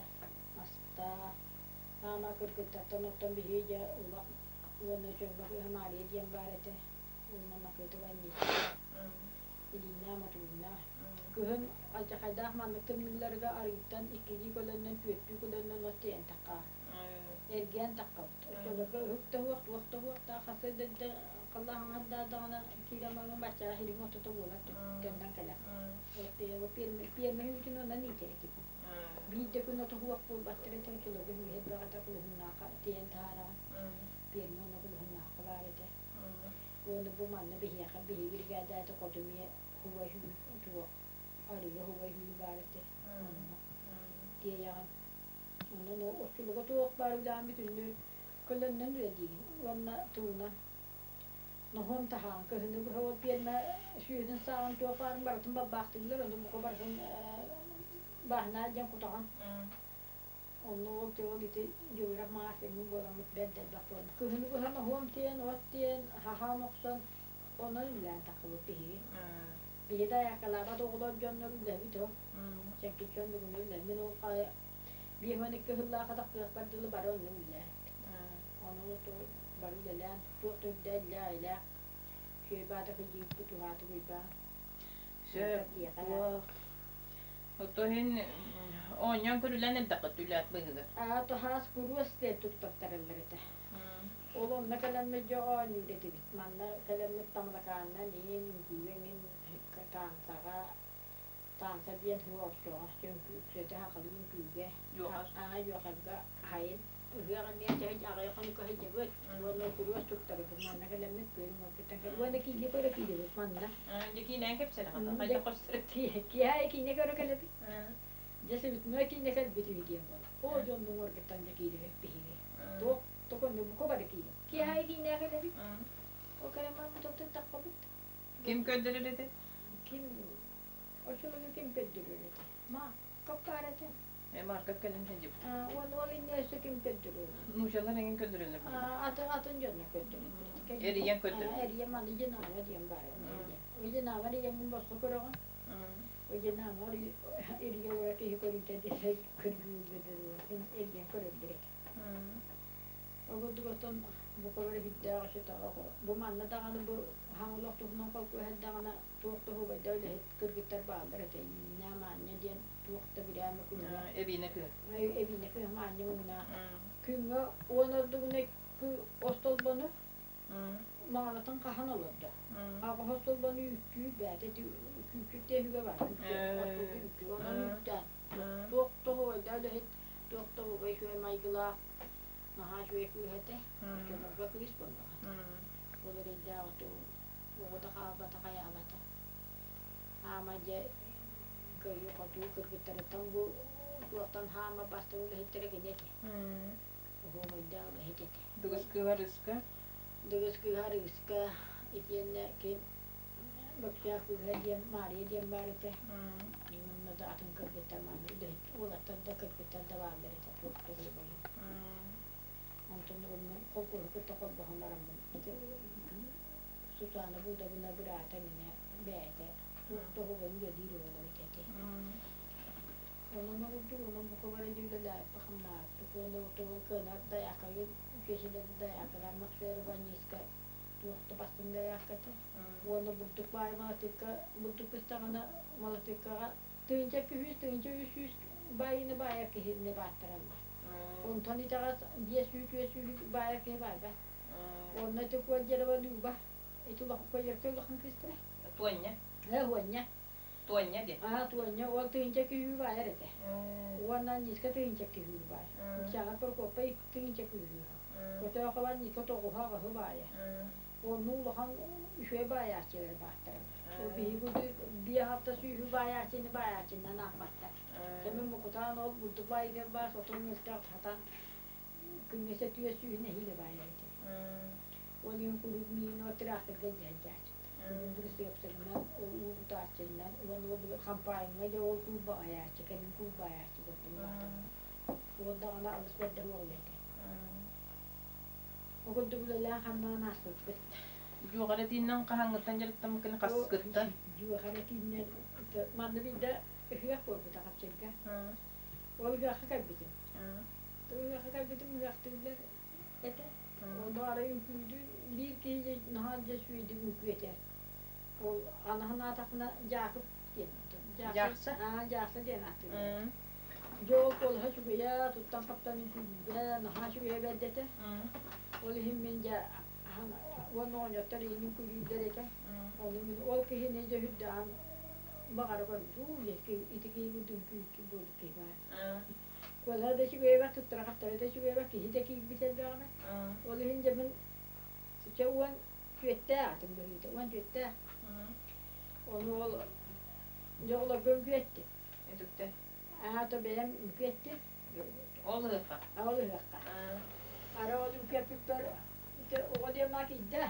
Астаа, хаама кыргыттартан оттон биһиги дьэ улах уонна Чөҥбөх Ыһа Маарыйа диэн баар этэ, уонна Накытова Анисия, Илина Матвеевна. Кыһын алдьархайдаах маннык тымныыларга арыыттан иккилии көлөннөн, түөртүү көлөннөн от тиэйэн таххаа. Эргийэн таххабыт. Оччолорго ыһык да уох, туох да уохтаах хасыы да халлааһаҥардаадаҕына киирэн баран баччаа иһириҥ ортото буолар төннөн кэлэр. Пиэрмэ үүтүн онон иитэр этибит. Биир да күн ото уох буолбаттар этэ, оччолорго үһү элбэх этэ, кулуһуннаахха тиэйэн таһаараҕын. Пиэрмэ онно кулуһуннаахха баар этэ. Уонна бу манна биһиэхэ биһиги биригээдээтэ хоту эмиэ хуба үһүү туох арыгы хуба үһүү баар этэ онно тиэйэҕин. Онон оччолорго туох баар үлэҕин бүтүннүү көлөннөн үлэлиигин уонна тугунан ноһуом таһаан кыһыны быһа ол пиэрмэ сүүһүнэн сааҕын туох баарын барытын балбаахтыыллар ону бука барытын бааһынаа диэн кутаҕын. Онно ол ол ити Дьулурах маҕаһыыҥҥа буоламмыт бэрт элбэх буолан кыһыны быһа ноһуом тиэйэн, от тиэйэн, хаһаан охсон онон үлэлээн таххыбыт биһиги. Биһи да айаккалаабат оҕолор дьоннор үлэбит ол. Чэҥкиччи оннугуна үлэ. Мин ол 52 сыллаах атахтыахпар дылы бары онно үлэлээбиппит. Ону бары үлэлээн, туох да үрдээх, үчүгэй баата кыдьыыппыт, уһааты буйбаан. Сөп, туох Ото иһин оонньоон көрүлээн эрдэххит үлээх быыһыгар. Аа, тоһаас куруос диэн туттартараллар этэ. Ол онно кэлэммит дьэ оонньуур этибит. Манна кэлэммит Тамалакаанынан иин, үҥкүүгэ иҥин таансаҕа, таанса диэн һуу оччоҕо үҥкүү үксэтэ сахалыы үҥкүүгэ, аа Юохарга аһайын ыһыах эмиэ чэ аҕыйах хонукка сылдьабыт. Уонна куруос туттарбыт. Манна кэлэммит күөл уҥуоргуттан кэл уонна киинэ көрө киирэбит манна. Дьэ киинээн кэпсэрэҕин, хайдах көрсөрөт? Киэһэ киинэ көрө кэлэбит. Дьэ сибитной киинэ кэлбит үһү диэн буолар. Оо дьон уҥуоргуттан дьэ киирэбит биһиги. Туох токонну бука бары киирэ. Киэһэ киинэ кэлэбит. Ол кэлэн баран таххабыт. Ким көрдөрөр этэ? Ким очолорго ким көрдөрөр этэ? Ма, каппаар этэ. Маркап кэлэн сылдьыбыт. Уон ол инньэ өссө ким көрдөрөр? Нуучалар эҥин көрдөрөллөр Атын атын дьоннор көрдөрөллөр. Эрийэн көрдөрөр. Эрийэн маны Динамо диэн баар. Уйанаамар ийэммин босхо көрөҕүн. Уйанаамар эрийэ олорор киһи көрүүтэ диэн көргүүргэ дылы эрийэн көрөллөр этэ. Ол курдук оттон бу көбөр иһирдээх өсөтөҕө бу манна даҕаны бу хаҥ олох туһунан холкуһар даҕаны туох да уһугайда үлэһит кыргыттар бааллар этэ иннинэ маанньа диэн туох да бирээмэ күҥҥэ Эбиинэ кыһ. Эбиинэ кыһ маанньа муҥнаах күҥҥэ уон ордугуна остолбону маҕанатын хаһан олордо аҕыс остолбону үүттүүр бээтэ күүчүт диэһүгэ баар остолбу үүттүүр онон үүттээн туох да уһугайда үлэһит туох да уһугай үчүгэй майгылаах наһаа үчүгэй кыыс этэ оччолорго кыыс буоллаҕа ол эрэйдээх оҕото хаалбата хайаабата хаама дьэ кыайыы-хотуу кыргыттарыттан бу туохтан хаама бастыҥ үлэһиттэрэ кини этэ оһуобайдаах үлэһит этэ Дыгыс кыыһа Рыска. Дыгыс кыыһа Рыска итиэннэ ким Бөкчөөх кыыһа диэн Маарыйа диэн баар этэ онно да атын кыргыттар манна үлэһит уолаттар да кыргыттар да бааллар этэ туох да Онтон онно холкуоһу кытта холбоһон бараммын ити Сусана Будовна быраата минэ бэйэтэ туох да оһуобай үлэлиир оҕолор этэ ити. Онон курдук онон бука бары үлэлээппит-хамнаабыппыт уонна отугу кыанар дайааканы үчүгэйдик дайаакалаан мөхсүөр банньыыска туох да бастыҥ дайаакка этэ. Уонна бурдук баай малатыыкка бурдук быстаҕына малатыыккаҕа тыһыынча 200 тыһыынча 300 баайыыны баайар киһини бааттараллар. Онтон итэҕэс 500 400 баайар киһи баайбат. Онно ити Куодьарова Люба ити улахан Куодьарка улахан кыыстара. Туонньа. Э, Туонньа. Туонньа диэн. Аа, Туонньа ол тыһыынча күүһү баайар этэ. Уонна Ньиска тыһыынча күүһү баай. Уксаана Прокоппай тыһыынча күүһү. Көтөөхөбө Ньиска тоҕуһа аҕыһы баайа. Онну улахан үчүгэй баайааччылар бааттара. Ол биһиги биэ-алта сүүһү баайааччыны баайааччынан аахпаттар. Кэмин мукутаан ол бурдук баайыгар баар сотон мөлтөх хатан күҥҥэ түөс сүүһүн нэһиилэ баайар этим. Ол иһин куруук миин от тыраахтарга илдьэ сылдьааччыт. Бырысыапсыгынан, уу кутааччынан, уонна ол хампаайыҥҥа дьэ ол куул баайааччы, кэлин куул баайааччы буолтум улаатан. Ол даҕаны алыс бэрдэ суох этэ. Ол курдук үлэлээн хамнаан ааспыппыт. Дьуоҕара тииннэн хаһааҥҥыттан дьарыктаммыккын хаскыттан? Дьуоҕара тииннэн манна биирдэ ыһыах буолбута Хапчырга. Ол ыһыахха кэлбитим. Ыһыахха кэлбитим ыһыахтыыллар этэ. Онно арай үҥкүүлүүр биир киһи наһаа дьэ сүүйдүк үҥкүү этэ. Ол анаһын аатахпына Дьаакып диэн. Дьаахса? Аа, Дьаахса диэн ааттыыллар. Дьэ ол куолаһа үчүгэйэ, туттан-хаптан үҥкүүлүүрэ наһаа үчүгэйэ бэрдэ этэ. Ол иһин мин дьэ уонна оҕонньоттор иһин үҥкүүлүүллэр этэ. Ону мин ол киһини дьэ үрдээн баҕара көрбүт. Уу, ити киһи курдук үҥкүү буолбут киһи баар. Куолаһа да үчүгэйэ туттара-хаптара да үчүгэйэ киһи да киирбит элбэҕинэ. Ол иһин дьэ мин чэ уон түөттээх атым быһыыта, уон түөттээх. Ону ол дьэ оҕолорго үҥкүү Үтүктэ. Аата бэйэм үҥкүү эттим. Ол ыһыахха. Ол ыһыахха. Ара ол үҥкүү ити оҕо диэн маа кийдэ.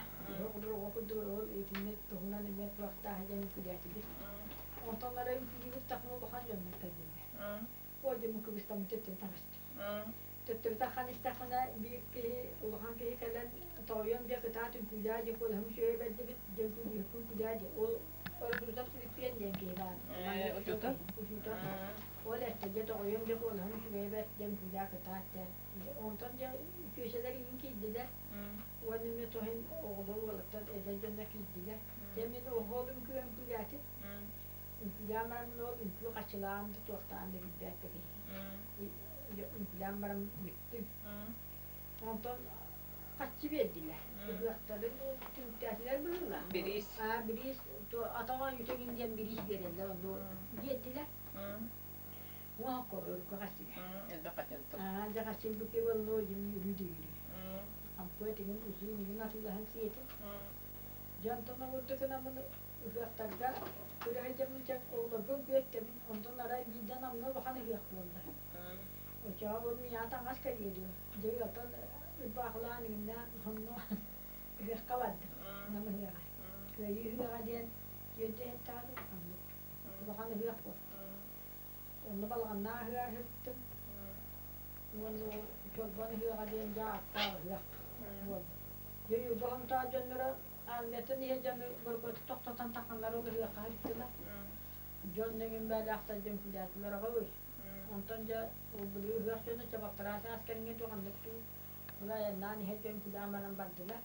Оҕолор оҕо курдук ол итинник туһунан эмиэ туохтаах диэн үҥкүүлээтибит. Онтон ара үҥкүүлүүбүт тахма улахан дьоннор кэллилэр. Ол дьэ кыбыстаммыт төттөрү таҕыстым. Төттөрү таххан истэхпинэ биир киһи улахан киһи кэлэн тоойуом дьэ кытаат үҥкүүлээ дьэ куолаһым үчүгэй бэрдибит дьэ үҥкүүлүүһүккүн үҥкүүлээ диэ. Ол Учуутал Силиппиэн диэн киһи баар. Учуутал? Учуутал. Ол эттэ дьэ тоҕойуом дьэ куолаһым үчүгэйэ бэрт дьэ үҥкүүлээ кытаат диэн. Онтон дьэ үтүөсэлэр иҥин киирдилэр. Уонна эмиэ тоһин оҕолор уолаттар эдэр дьонно киирдилэр. Дьэ мин оһол үҥкүү үҥкүүлээтим. Үҥкүүлээн бараммын ол үҥкүү хачылаан да туохтаан да билбэккэ киһи. Үҥкүүлээн баран бүттүм. Онтон хаччы биэрдилэр. Ыһыахтарын түмүктээтилэр быһыылаах. Бириис. Аа, бириис атаҕа үтэгин диэн бириис биэрэллэр онно биэрдилэр. Уоһа корорго хаччылар. Элбэх хаччылтык. Аа, дьэ хаччылбыт боллоо дьин үрүү дүүрүү. Ампыа тигин узун игин атыылаһан сиэтим. Дьонтон огурдукунаммын ыһыахтарга күрэһэ дьэммин оҕолорго үҥкүөттэбин, онтон арай биирдэ Намҥа улахан ыһыах буолла. Оччоҕо бу миэхэ таҥас кэлиэ дуо? Дьэ ыалтан ырбаахылаан иҥиннээн онно ыһыахха бардым, Нам ыһыаҕа. Кыайыы ыһыаҕа диэн түөрт иһиттэҕэ дуу, ханнык улахан ыһыах буолла. Онно балаҕаннаах ыһыаҕар сырыттым. Уонна ол Чолбон ыһыаҕа диэн дьэ ааттаах ыһыах буолла. Дьэ Ньурба Хомутаах дьонноро Армиятын иһэ дьону борокуоту тохтотон тахханнар ол ыһыахха сырыттылар. Дьон нөҥүн бээлээхтэр дьөҥкүүлээтилэр аҕай. Онтон дьэ ол били ыһыах дьоно чабахтараа саас кэриҥэ дуу ханнык дуу били айаннаан иһэр дьөҥкүүлээн баран бардылар.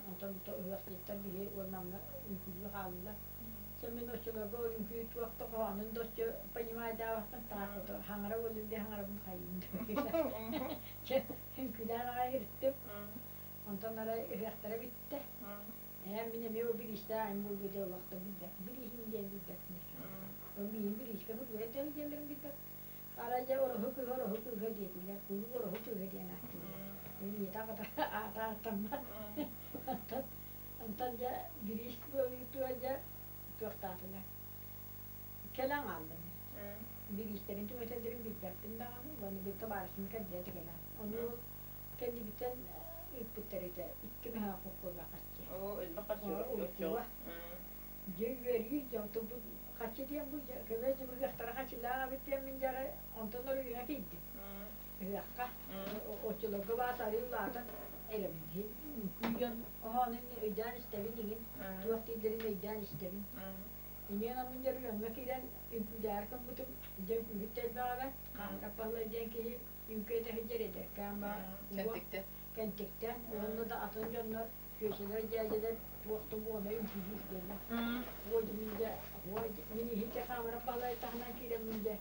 Онтон ыһыахчыттар биһи уонна манна үҥкүүлүү хааллылар. Чэ мин оччолорго ол үҥкүү туох да хоһоонун да оччо понимайдаабаппын таах хаҥара буоллум дии хаҥарабын хайыым Чэ үҥкүүлээн аҕай иһиттим. Онтон арай ыһыахтара бүттэ. Ээ мин эмиэ ол бириистээх эм буолбу дии олохто билбэппин бирииһин диэн билбэппин Ол миигин бириискэ суруйар дьон диэллэрин билбэт. Арай дьэ ороһу кыыһа ороһу кыыһа диэтилэр. Кулууп ороһу кыыһа диэн ааттыыллар. Ол ийэтэ аҕата аата ааттаммат. Онтон онтон дьэ бириис буолуутугар дьэ туохтаатылар. Кэлэн хааллым мин. Бириистэрин түҥэтэллэрин билбэппин даҕаны уонна били табаарыспын кэрдээти кэлэн. Ону ол кэннибиттэн ыыппыттар этэ икки мөһөөх холкуоба харчы. Оо, элбэх харчы Уруккуга. Дьэ үөрүү дьон тылбыт харчы диэн бу көмө дьыбыргахтара харчылаах эбит диэн мин дьары онтон оройуна киирдим. Ыһыахха. Оччолорго баас арыы улаатан эрэбин. Үҥкүү дьон хоһоонун өйдөөн истэбин иҥин, туох дииллэрин өйдөөн истэбин. Инньэ гынан мин дьоруйуоҥҥа киирэн үҥкүүлээри гыммытым, дьэ үҥкүүһүт да элбэҕэ бэрт, Хаамырап Баһылай диэн киһи үҥкүү этэ сылдьар эдэркээн баар Кэнтиктэ. Кэнтиктэ уонна да атын дьоннор чүөчэлэр дьээдьэлэр туох да буонай үҥкүүлүүр диэннэр. Уой мин дьэ уой мин иһитэ Хаамырап Баһылай таһынан киирэммин дьэ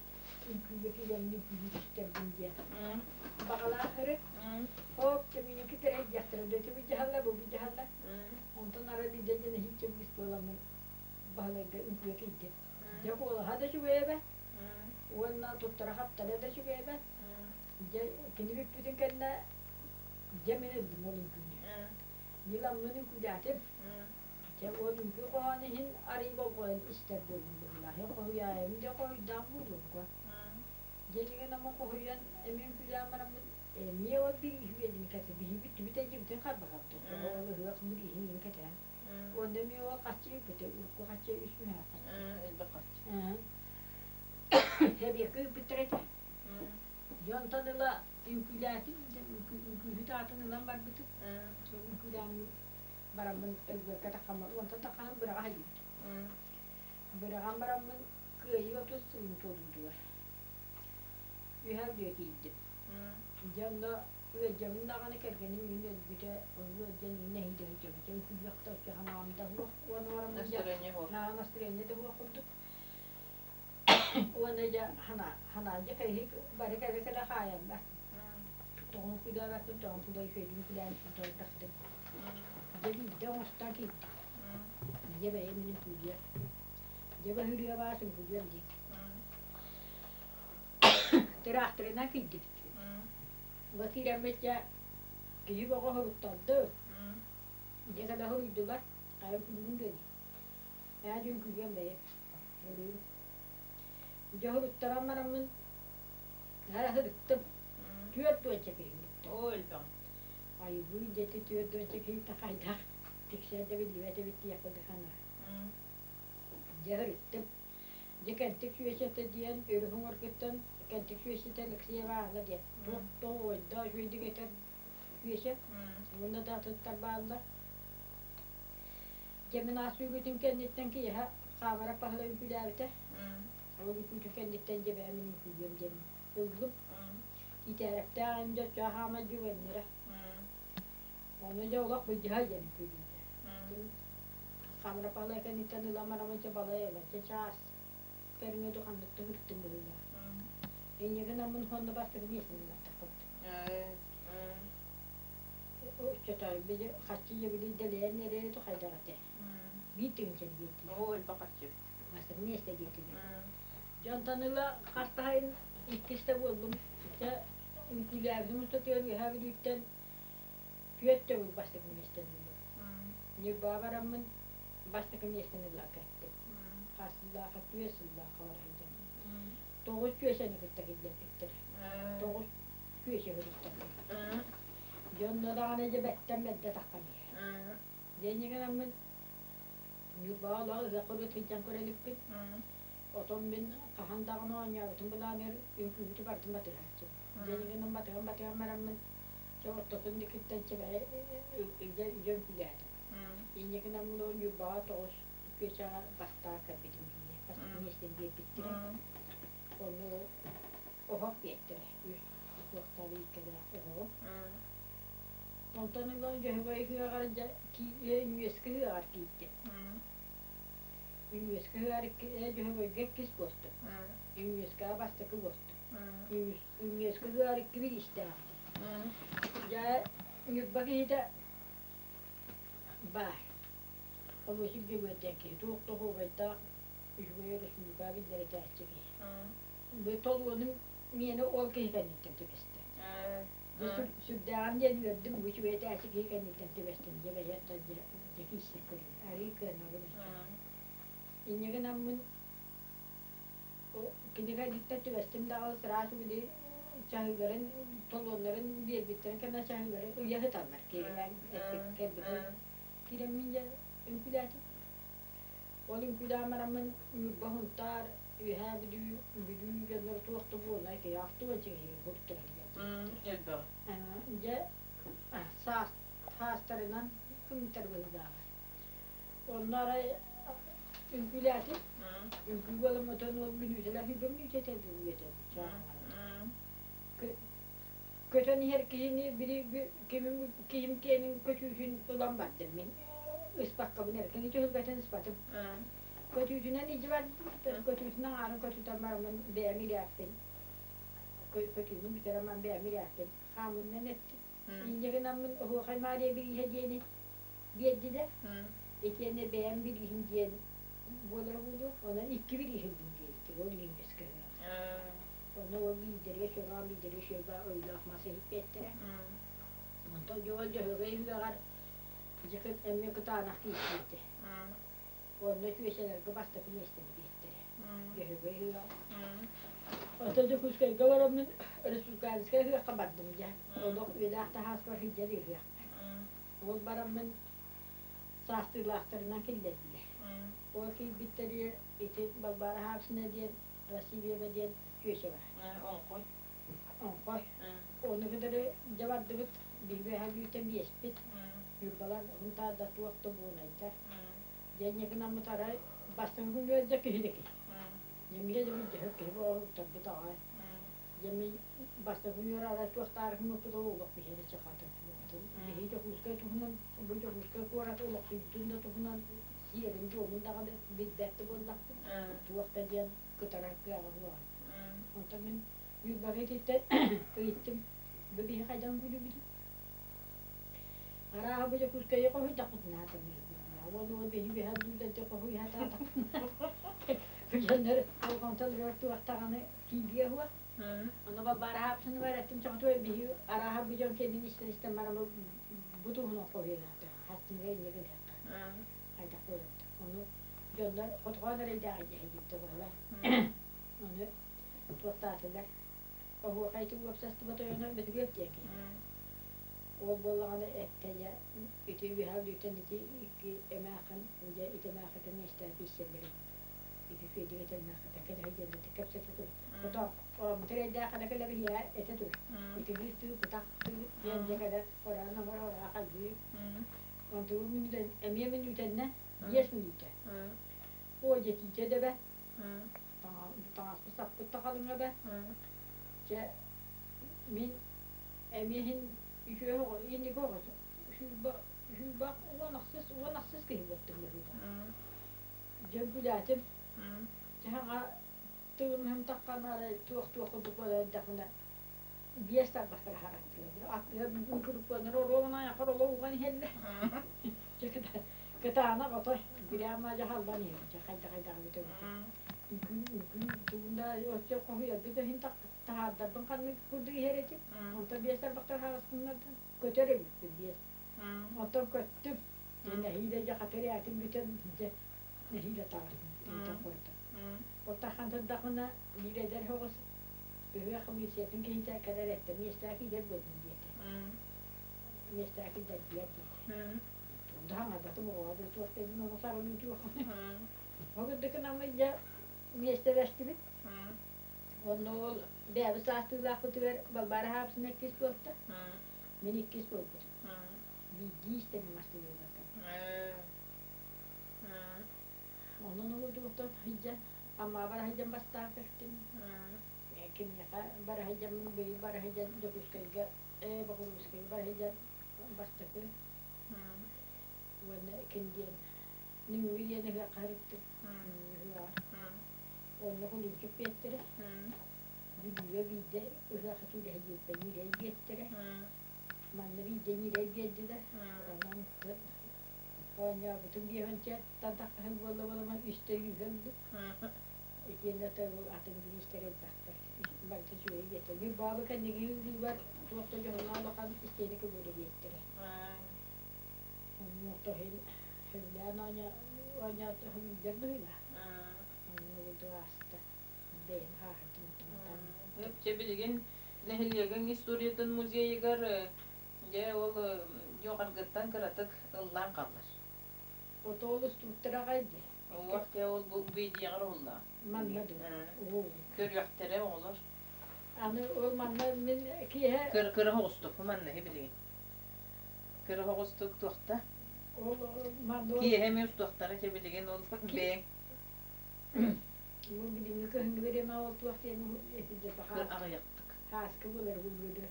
үҥкүүгэ киирэммин үҥкүүлүү түстэрбин диэн. Баҕалаах ырыт. Хоп, кэмииники тэрэйдиэхтэрэ, дөтү быдьаһаллар, бу быдьаһаллар. Онтон арай биирдэ дьэ нэһииччэ быыс буоламмын Баһылайга үҥкүүгэ киирдим. Дьэ куолаһа да үчүгэйэ уонна туттара-хаптара да үчүгэйэ. Дьэ кини бүппүтүн кэннэ дьэ мин ыллым ол үҥкүүнү. Ньыламмын үҥкүүлээтим. Дьэ ол үҥкүү хоһоон иһин арый болҕойон истэр буоллум быһыылаах. Хоһуйаайым дьэ хоһуйдаах буолуомка. Дьэ иннигин ама хоһуйан эмиэ үҥкүүлээн бараммын эмиэ ол бирииһи биэрдим кэтэ биһи бүттүбүт эдьибитин харбаһабыт. Ол ыһыах бирииһин иһин кэтээн. Уонна эмиэ ол харчы ыыппыта, урукку харчы үс мөһөөх харчы. Элбэх харчы. Сэбиэккэ ыыппыттар этэ. Дьэ онтон ыла үҥкүүлээтим, үҥкүүһүт аатын ылан барбытым. Үҥкүүлээн бараммын өлбөккө таххаммар, онтон таххаһын быраҕа сылдьыбытым. Быраҕан бараммын Кыайыы 30 сылын туолуутугар үһэ бүө тиийдим. Дьэ онно ыалдьабын даҕаны кэргэним мин өлбүтэ, ол ыалдьан иҥнэ иһийдэ сылдьабын. Дьэ үҥкүүлүөх да оччо санаам да суох уонна бараммын дьэ Настроение суох. наҕа настроение да суох курдук. Уонна дьэ хана хана дьэ кэһик бары кэлэ-кэлэ хаайаллар. Тоҕо үҥкүүлээбэппин, тоҕо үҥкүүлээ үчүгэйдик үҥкүүлээбиппин тоҕо Дьэ биирдэ оҥостон киирдим. Дьэ бэйэм мин үҥкүүлүөм. Дьэ баһырыа баас үҥкүүлүөм диэн. Тыраахтарынан киирдибит. Уга киирэммит дьэ киһи бөҕө хоруттарды. Дьэ кэлэ хоруйдулар. Хайа үҥкүүлүүн диэни. Ээ дьэ үҥкүүлүөм бэйэм. Хоруйум. Дьэ хоруттаран бараммын наһаа сырыттым. 40 киһи хоруттум. Оо, элбэҕин. Айыбыый дьэти 40 киһи хайдах тиксэр да биллибэт эбит диэх курдук санаа. Дьэ сырыттым. Дьэ Кэнтик сүөсэтэ диэн өрүһү уҥуоргуттан Кэнтик сүөсэтэ Алексеева Аана диэн туох тоҕо ойдоо үчүгэйдик этэр сүөсэ уонна да атыттар бааллар. Дьэ мин аас үүгүтүн кэнниттэн киэһэ Хаамара Паһылай үҥкүүлээбитэ. Ол үҥкүүтүн кэнниттэн дьэ бэйэм мин үҥкүүлүөм диэн ыллым. Итээрэптээх эн дьэ оччо хаамай дьүгэннэрэ. Ону дьэ олох былдьаһа диэн үҥкүүлүүллэр. Хаамара Паһылай кэнниттэн ылан бараммын чэ балай эбэтэ чаас кэриҥэ ду ханнык да ырыттым быһыылаах. Инньэ гынаммын уонна бастакы миэстэни ылаттахпыт. Оччото били харчы били дэлэйэн эрэ хайдах этэ. Биир тыһыынчаны биэрдилэр. Оо, элбэх харчы эбит. Бастакы миэстэ диэтилэр. Дьонтон ыла хастаһайын иккис да буоллум. Дьэ үҥкүүлээбитим устатыгар Үөһээ Бүлүүттэн түөрт төгүл бастакы миэстэни ыллым. Ньурбаҕа бараммын бастакы миэстэни ылан кэттим. Хас сыллаахха түөрт сыллаахха бара сылдьаммын. Тоҕус түөсэни кытта киллэрбиттэрэ. Тоҕус түөсэ кырыттарбыт. Дьэ онно даҕаны дьэ бэттэн бэрдэ таххан иһэр. Дьэ инньэ гынаммын Ньурбаҕа олох ыһыахха өрө сылдьан көрө иликпин. Отон мин хаһан даҕаны оонньообутум былааныгар үҥкүүһүтү бардым батыһааччыбын. Дьэ инньэ гынан батыһан-батыһан бараммын, чэ ортотун диэкиттэн чэбэһэ илдьэ үҥкүүлээтим. Инньэ гынан муну Ньурбаҕа тоҕус күөчэҕэ бастаан кэлбитим инньэ. Бастакы миэстэни биэрбиттэрэ. Ону оһох биэртэрэ. Үс туохтаах ииккэлээх оһоҕу. Онтон ыла Дьөһөгөй ыһыаҕар дьэ Үҥүөскэ ыһыаҕар киирдим. Үҥүөскэ ыһыаҕар Дьөһөгөйгө иккис буолтум. Үҥүөскэҕэ бастакы буолтум. Үҥүөскэ ыһыаҕар икки бириистээхтим. Дьэ Ньурба киһитэ баар. Олуосик Дьөгүөр диэн киһи туох да оһуобайдаах үчүгэй өрөспүүбүлүкэҕэ биллэр этээччи киһи. Бу толуонум миэнэ ол киһи кэнниттэн түбэстэ. Дьэ сүрдээҕин диэн үөрдүм, бу үчүгэй этээччи киһи кэнниттэн түбэстим дьэ бэйэ дьэ дьэ киирсэр көрүм, арыый кыанабын оччо. Инньэ гынаммын кини кэнниттэн түбэстим даҕаны сразу били чаһыыларын толуоннарын биэрбиттэрин кэннэ чаһыылары ыйа сыталлар киирэн кэлбитим киирэммин дьэ үҥкүүлээтим. Ол үҥкүүлээн бараммын Ньурба Сунтаар, Үөһээ Бүлүү, Бүлүү дьонноро туох да буолунай киһи ахтыбат киһи куртура Элбэҕи. Дьэ саас саастарынан кымтар быһыылааҕа. Онно арай үҥкүүлээтим. Үҥкүү буоламмытын ол мүнүүтэлэр сүүрбэ мүнүүтэ этэ дуу этэ Көтөн иһэр киһини били кимим киһим киэнин көтүүтүн ылан бардым мин ыспаккабын эрэ кини түһүлгэтин ыспатым. Көтүүтүнэн илдьи бардым көтүүтүнэн аарын көтүтэн бараммын бэйэм ирээппин көтүүнүн бүтэрэн баран бэйэм ирээппин хааммытынан эттим. Инньэ гынаммын Оһуохай Маарыйа бирииһэ диэни биэрдилэр. Итиэннэ бэйэм бирииһим диэн буолара буолуо. Онон икки бирииһи ыллым диэбиттэр. Ол иһин үөскэ Онно ол биирдэргэ чороон, биирдэргэ сүөрбэ ойуулаах мас иһиппиэттэрэ. Онтон дьоҕо Дьөһөгөй ыһыаҕар дьэ эмиэ кытаанах киирсибитэ. Онно түөсэлэргэ бастакы миэстэни биэртэрэ. Дьөһөгөй ыһыаҕа. Онтон Дьокуускайга бараммын республиканскай ыһыахха бардым дьэ. Олох үйэлээх таһааспар сылдьар ыһыах. Ол бараммын саастыылаахтарынан киллэрдилэр. Ол киирбиттэригэр ити Балбаара Хаапсына диэн Васильева диэн чүөчэ бар. Оҥхой. Оҥхой. Ону кытары дьэ бардыбыт, биһиги үөһээ Бүлүүттэн биэспит. Ньурбалар Һунтаарда туох да буонайдар. Дьэ инньэ гынаммыт арай бастыҥ күн үөрдэ киһи да киһи. Дьэ миэ да билдьэһик киһи буолан аҕай. Дьэ мин бастакы күнүгэр арай туохтаары гыммыппыт ол олох биһиэнэ чахатын. Биһи Дьокуускай туһунан, бу Дьокуускай куорат олохсуйдун да туһунан сиэрин-туомун даҕаны билбэт да буоллахпыт. Туох да диэн кытарар кыаҕа суоҕа. Онтон мин Ньурбаҕа ититтэн ыйыттым, бу биһи хайдах күлүбүтүй? Арааһа бу Дьокуускайы хоһуйдахпытына аатырдыыбыт. Уонна ол биһи үөһэ дуулларда хоһуйа сатаатахпытына дьоннор болҕомтолоругар туох даҕаны киириэ суох. Ону Балбаара Хаапсыныбар эттим чоҕотугар биһи арааһа бу дьон кэннин истэн-истэн баран бу туһунан хоһуйалаата. Хаттыҥҥа инньэ гыныахха. Хайдах буолар Ону дьоннор хотоҕоон эрэйдээҕи дьэһийдэ буолла. Ону туохтаатылар. Оһуохай ити уопсастыба тойоно Бөтүрүөп диэн киһи. Ол буоллаҕына эттэ дьэ ити үөһээ Бүлүүттэн ити икки эмээххин дьэ ити эмээххитэ миэстэҕэ киирсэллэр эбит. Ити Федя эмээххитэ кэлэ сылдьаллар кэпсэтэ турар. Ото ороммут эрэйдээх кэлэ кэлэ биһиэхэ этэ турар. Итигиир тыы бытах тыы диэн дьэ кэлэ ороон оҥоро ороон хайгыы. Онтугу мүнүүтэн эмиэ мүнүүтэннэ биэс мүнүүтэ. Оо дьэтиитэ дэбэ таҥаспыт саппыт да халыҥа бэ. Чэ мин эмиэ иһин үчүгэй оҕо инники оҕо сүүрбэ сүүрбэ уон ахсыс уон ахсыс киһи буолтум быһыылаах. Дьэ үҥкүүлээтим. Чэ хаҥа тылым иһин таххан арай туох-туох курдук буолан эрдэхпинэ биэс тарбахтара хараттылар. Аттыгар микрофоннары оруобуна айаххар олох уган иһэллэр. Чэ кытаанах отой прямо дьаһаллан иһэр. Чэ хайда-хайдаҕа бүтэ Үҥкүү үҥкүү тугун да оччо хоһуйаргыт иһин таһаардарбын ханнык курдук иһэр этим. Онтон биэс тарбахтар хаалыспыннардан көтөр эбиппин биэс. Онтон көттүм. Дьэ нэһиилэ дьэ хата ирээтим бүтэн дьэ нэһиилэ таҕыстым тыытан хорутан. Оттон турдахпына биир эдэр соҕус ыһыах хамыыссыйатын киһитэ кэлэр эттэ миэстэҕэ киирэр буоллум диэтэ. Миэстэҕэ киллэрдилэр диэтэ. Тугу хаҥарбатым оҕоҕо да туох да ону сарыныы туох. Ол курдук гынаммыт дьэ миэстэлэстибит. Онно ол бэйэбит саастыылаахпытыгар Балбаара Хаапсына иккис буолта. Мин иккис буолбутум. Биирдии истэн мастыылларга. Онон угулдубуттан сылдьан, Аммаҕа бара сылдьан бастаан кэлтим. Киниэхэ бара сылдьаммын быйыл бара сылдьан Дьокуускайга, Боҕуруоскайга бара сылдьан бастакы уонна ким диэн Нөҥүө диэн ыһыахха сырыттым. Ыһыаҕар. Онно кулунчук биэттэрэ. Бүлүүгэ биирдэ ыһыахха киирэ сылдьыбыппар ньирэй биэттэрэ. Манна биирдэ ньирэй биэрдилэр. Онон оонньообутум биэһүнчэттэн таххаһын буолла буоламан үстэ үүһэ ыллым. Итиэннэ ол атын бириистэр элбэхтэр. Барыта үчүгэй диэтэ. Ньурбаабы кэнники ыырыыбар туох да дьоһуннаах улахан истиэнэ көбүөрэ биэртэрэ. Онно тоһин сөбүлээн оонньоото үөрдэр быһыылаах. Онно курдук ааста. Бэйэм хааһырдым онтон. Чэ билигин нэһилиэгиҥ историятын музейыгар дьэ ол дьуохаргыттан кыратык ыллаан хааллар. Отоол устубуттара аҕай дии. Уох дьэ ол бу видеоҕар уһулла. Манна дуу. Көрүөхтэрэ оҕолор. Аны ол манна мин киэһэ Кыра оҕустук манна билигин. Кыра оҕустук туохта? Ол манна Киэһэ эмиэ устуохтара чэ билигин ол бэйэҥ Бу билиҥҥи кыһыҥҥы бириэмэ ол туох диэн аҕыйахтык. Хааскы буолар буллуду.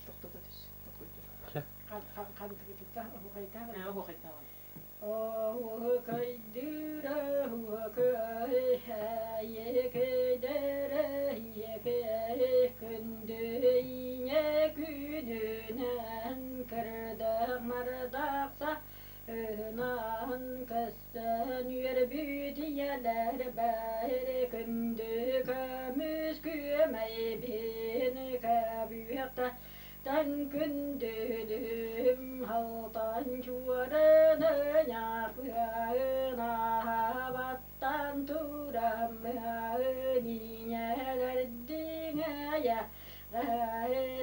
Тохтото түс. Хантыгытыта оһуохайтаах. Оһуохайтаах. Оһуохайдыыра оһуохай эйэкэйдэрэ ийэкэй күндүйне күнүнэн кырдах мардахса ыһынан көстөн үөрбүт ийэлэр бэри күндү көмүс күөмэйбин көбүөхтэ Тан күндүлүм алтан чуораны ньаахыаһын аһабаттан тураммыаһын иҥэлэрдиҥэйэ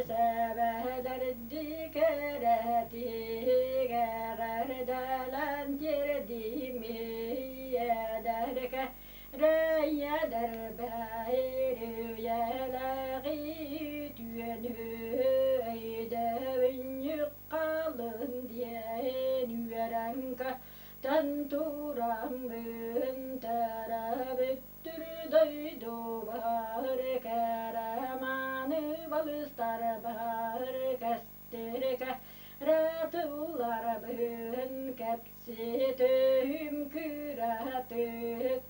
сэбэлэрди кэрэтигэ эҕэрдэлэн тиэрдимиэдэркэ Рэйэдэр бэйрүйэлэҕи түөнү өйдөбүнньүк халын диэн үөрэнкэ тэн тураммын төрөбүттүр дойдубар кэрэманы балыстар бар кэстиркэ рэтылларбын кэпсэтим күрэтик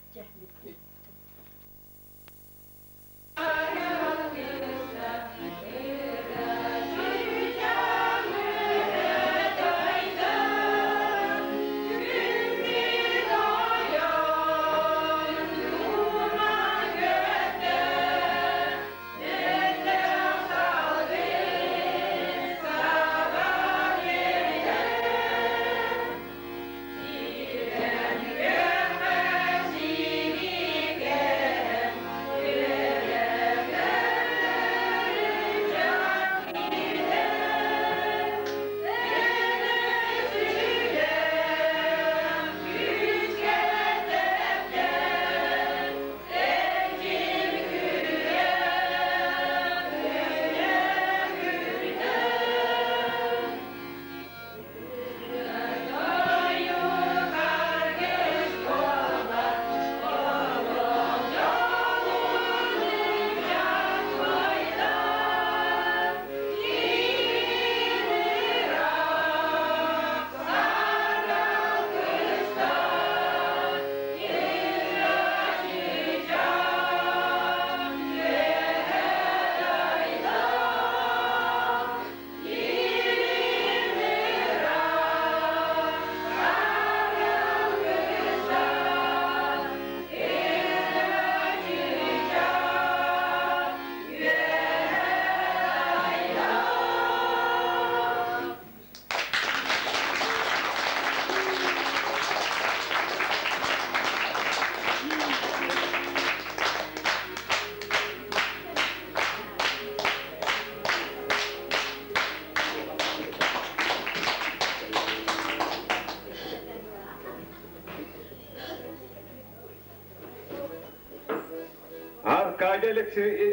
Аркадий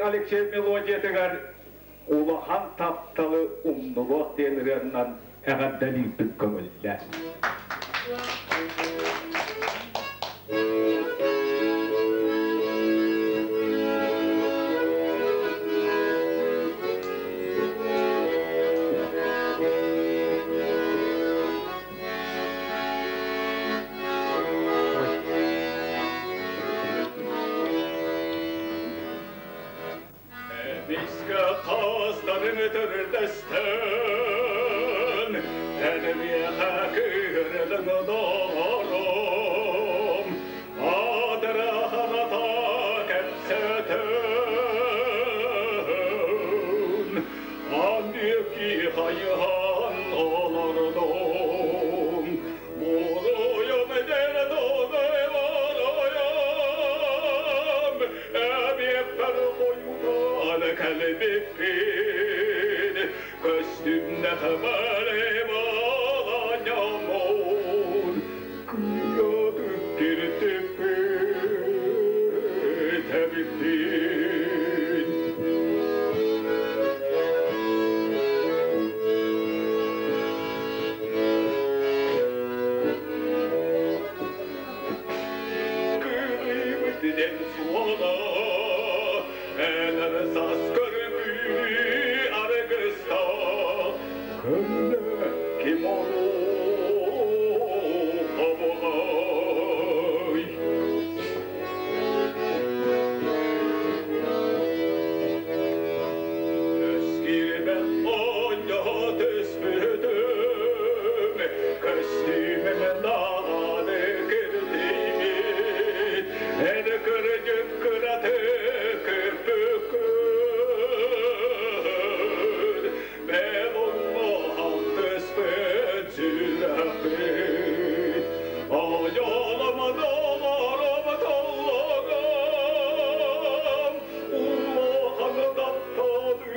Алексеев мелодиятыгар Улахан тапталы умнубуох диэн ырыаннан эҕэрдэлиирбит көҥүллэ. Эмискэ хастарын төрдэстэн, эн миэхэ кыырылыҥ доҕорум, адыраһаната кэпсэтэн, Аньыки хайыһан олордум, буруйум дэрдоной барайам, эбиэппэр хойутаан кэлбиппин, көстүмнэх бэлэм аҕанньаммын, кыйатык киртиппит эбиппин. Кырыйбыт дэн суола, эдэр саас көрбүү аргыста, көннө ким оболой. Өскүбэ онньо түспүтүм, көстүүмүм даҕаны киртийбит, эн кырдьык кыратык кырпыккын, мен онно алтыспыт сүрэхпит. Айалам доҕорум толлогом, улахан тапталы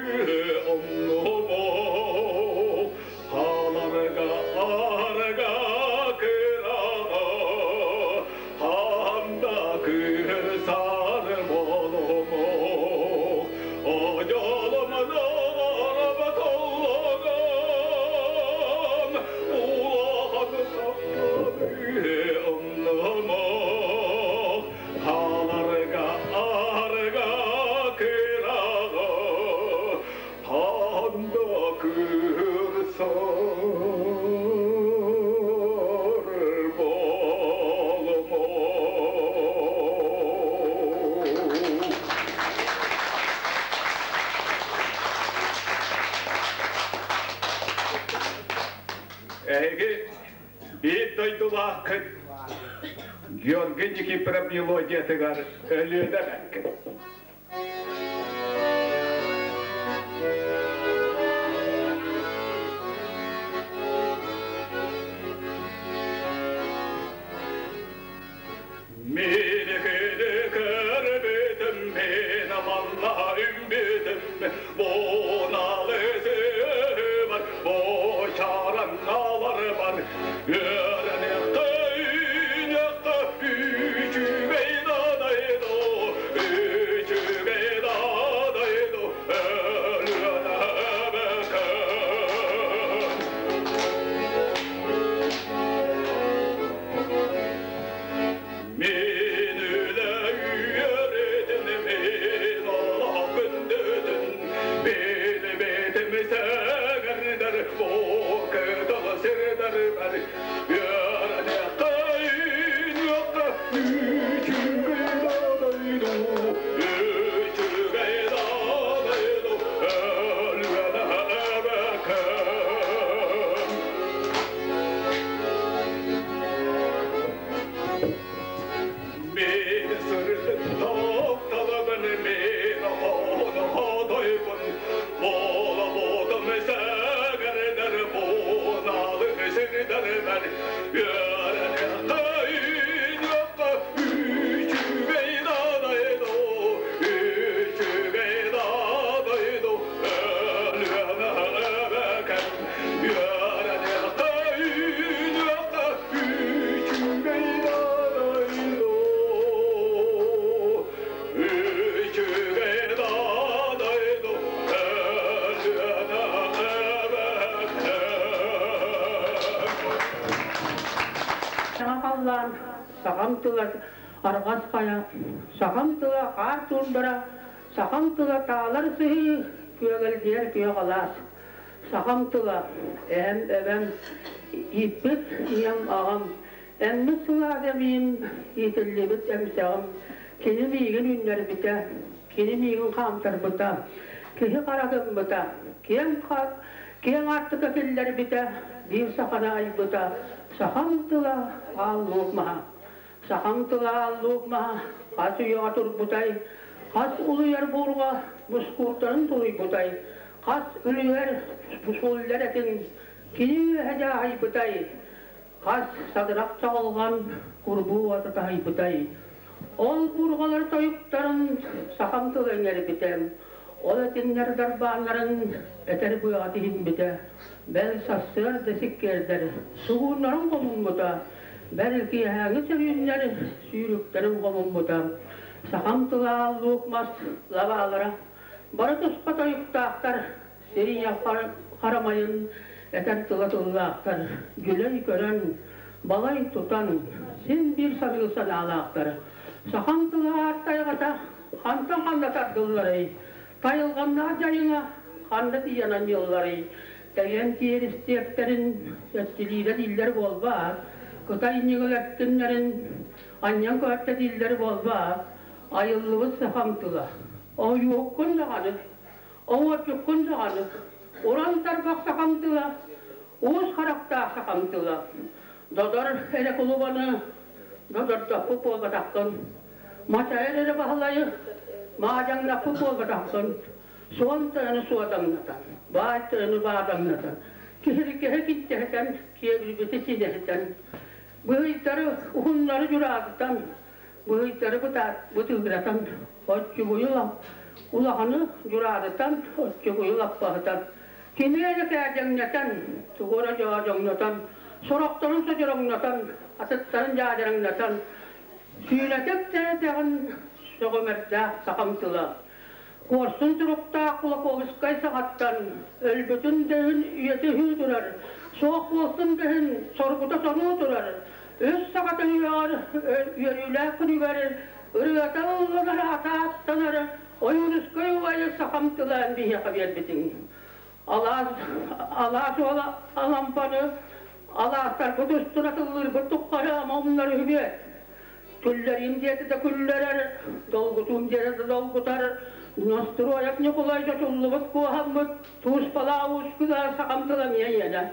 оннумо, хааларга арга кыраҕа, ханда кырсар болумо. Айалам доҕорум толлогом, улахан тапталы оннумо, хааларга арга кыраҕа, ханда кырсар болумо. Эһиги биир дойдулааххыт Георгий Никифоров мелодиятыгар Өлүөнэ бэккин. Мин кини көрбүтүм, мин манна үммүтүм, буоналы бар, бочаранналар бар, үөрэнэххэ үүнэххэ үчүгэй надайдо, үчүгэй. Сахам тыла арҕас хайа, сахам тыла хаар туундара, сахам тыла таалар сыһыы, күөгэлдьийэр күөх алаас. Сахам тыла эһэм, эбэм ииппит ийэм, аҕам, эммит сылаас эмиим, иитиллибит эмсэҕим, кини миигин үүннэрбитэ, кини миигин хаамтарбыта, киһи хара гыммыта, киэҥ киэҥ аартыка киллэрбитэ, биир саханы айбыта, сахам тыла аал луук маһа. Сахам тыла аал луук маһа хас үйэҕэ турбутай, хас улуйар буурҕа мускууртарын тулуйбутай, хас үлүгэр сууллар этиҥ кини үөһэ дьааһыйбытай, хас садырах чаҕылҕан курбуу уота таһыйбытай. Ол бурҕалар тойуктарын сахам тыла иҥэрбитэ, ол этиҥнэр дарбааннарын этэр быаҕа тиһиммитэ, бэл сарсыарда сиккиэрдэр сугууннарын хомуммута, бэл киэһээҥи сөрүүннэр сүүрүктэрин хомуммута. Сахам тыла луук мас лабаалара бары туспа тойуктаахтар, сирийэ харамайын этэр тыла тыллаахтар, дьүлэй көрөн, балай тутан, син биир саныы санаалаахтар. Сахам тыла аар тайҕата хантан ханна тардылларый? Тайылҕаннаах дьайыҥа ханна тиийэн анньылларый? Тэйэн тиэристиэптэрин сэттилиирэ дииллэр буолбаат, Кытай ньыгыл эркиннэрин анньан көһөртө дииллэр буолбаат, айыллыбыт сахам тыла. Ойуоккун даҕаны Оҥорчуккун даҕаны, уран тарбах сахам тыла, уус харахтаах сахам тыла. Додор эрэ кулубаны додордохпут буолбатаххын, мачайар эрэ Баһылайы маадьаҥнаппыт буолбатаххын, суон тойону суодаҥнатан, баай тойону баадаҥнатан, киһиргэһи киччэһитэн, киэбирбити синэһитэн, быһыйдары уһуннары дьураатытан, быһыйдары бытыыратан, оччугуйу улаханы дьураатытан, оччугуйу лаппаһытан, кими эрэ кээдьэҥнэтэн, тугу эрэ дьоодьоҥнотон, сорохторун содьороҥнотон, атыттарын дьаадьараҥнатан, сүүнэтик тээтэҕин сөҕүмэрдээх сахам тыла. Куорсун туруктаах Кулаковскай саҕаттан өлбүтүн да иһин үйэтэ үһүү турар, суох буолсун да иһин соргута сонуу турар, үс саҕата үөҕэр үөрүүлээх күнүгэр ырыата ылланар, атааттанар Ойуунускай убайы сахам тыла эн биһиэхэ биэрбитиҥ. Алаас, алаас уола Алампаны алаастарбыт устун атыллыырбыт туххары ама умнар үһүбүөт. Күллэриим диэтэ да күллэрэр, долгутуум диэтэ да долгутар, Ностуруойап Ньукулай чочуллубут куоһаммыт, тууспалаах уускула сахам тыла эмиэ ийэнэ.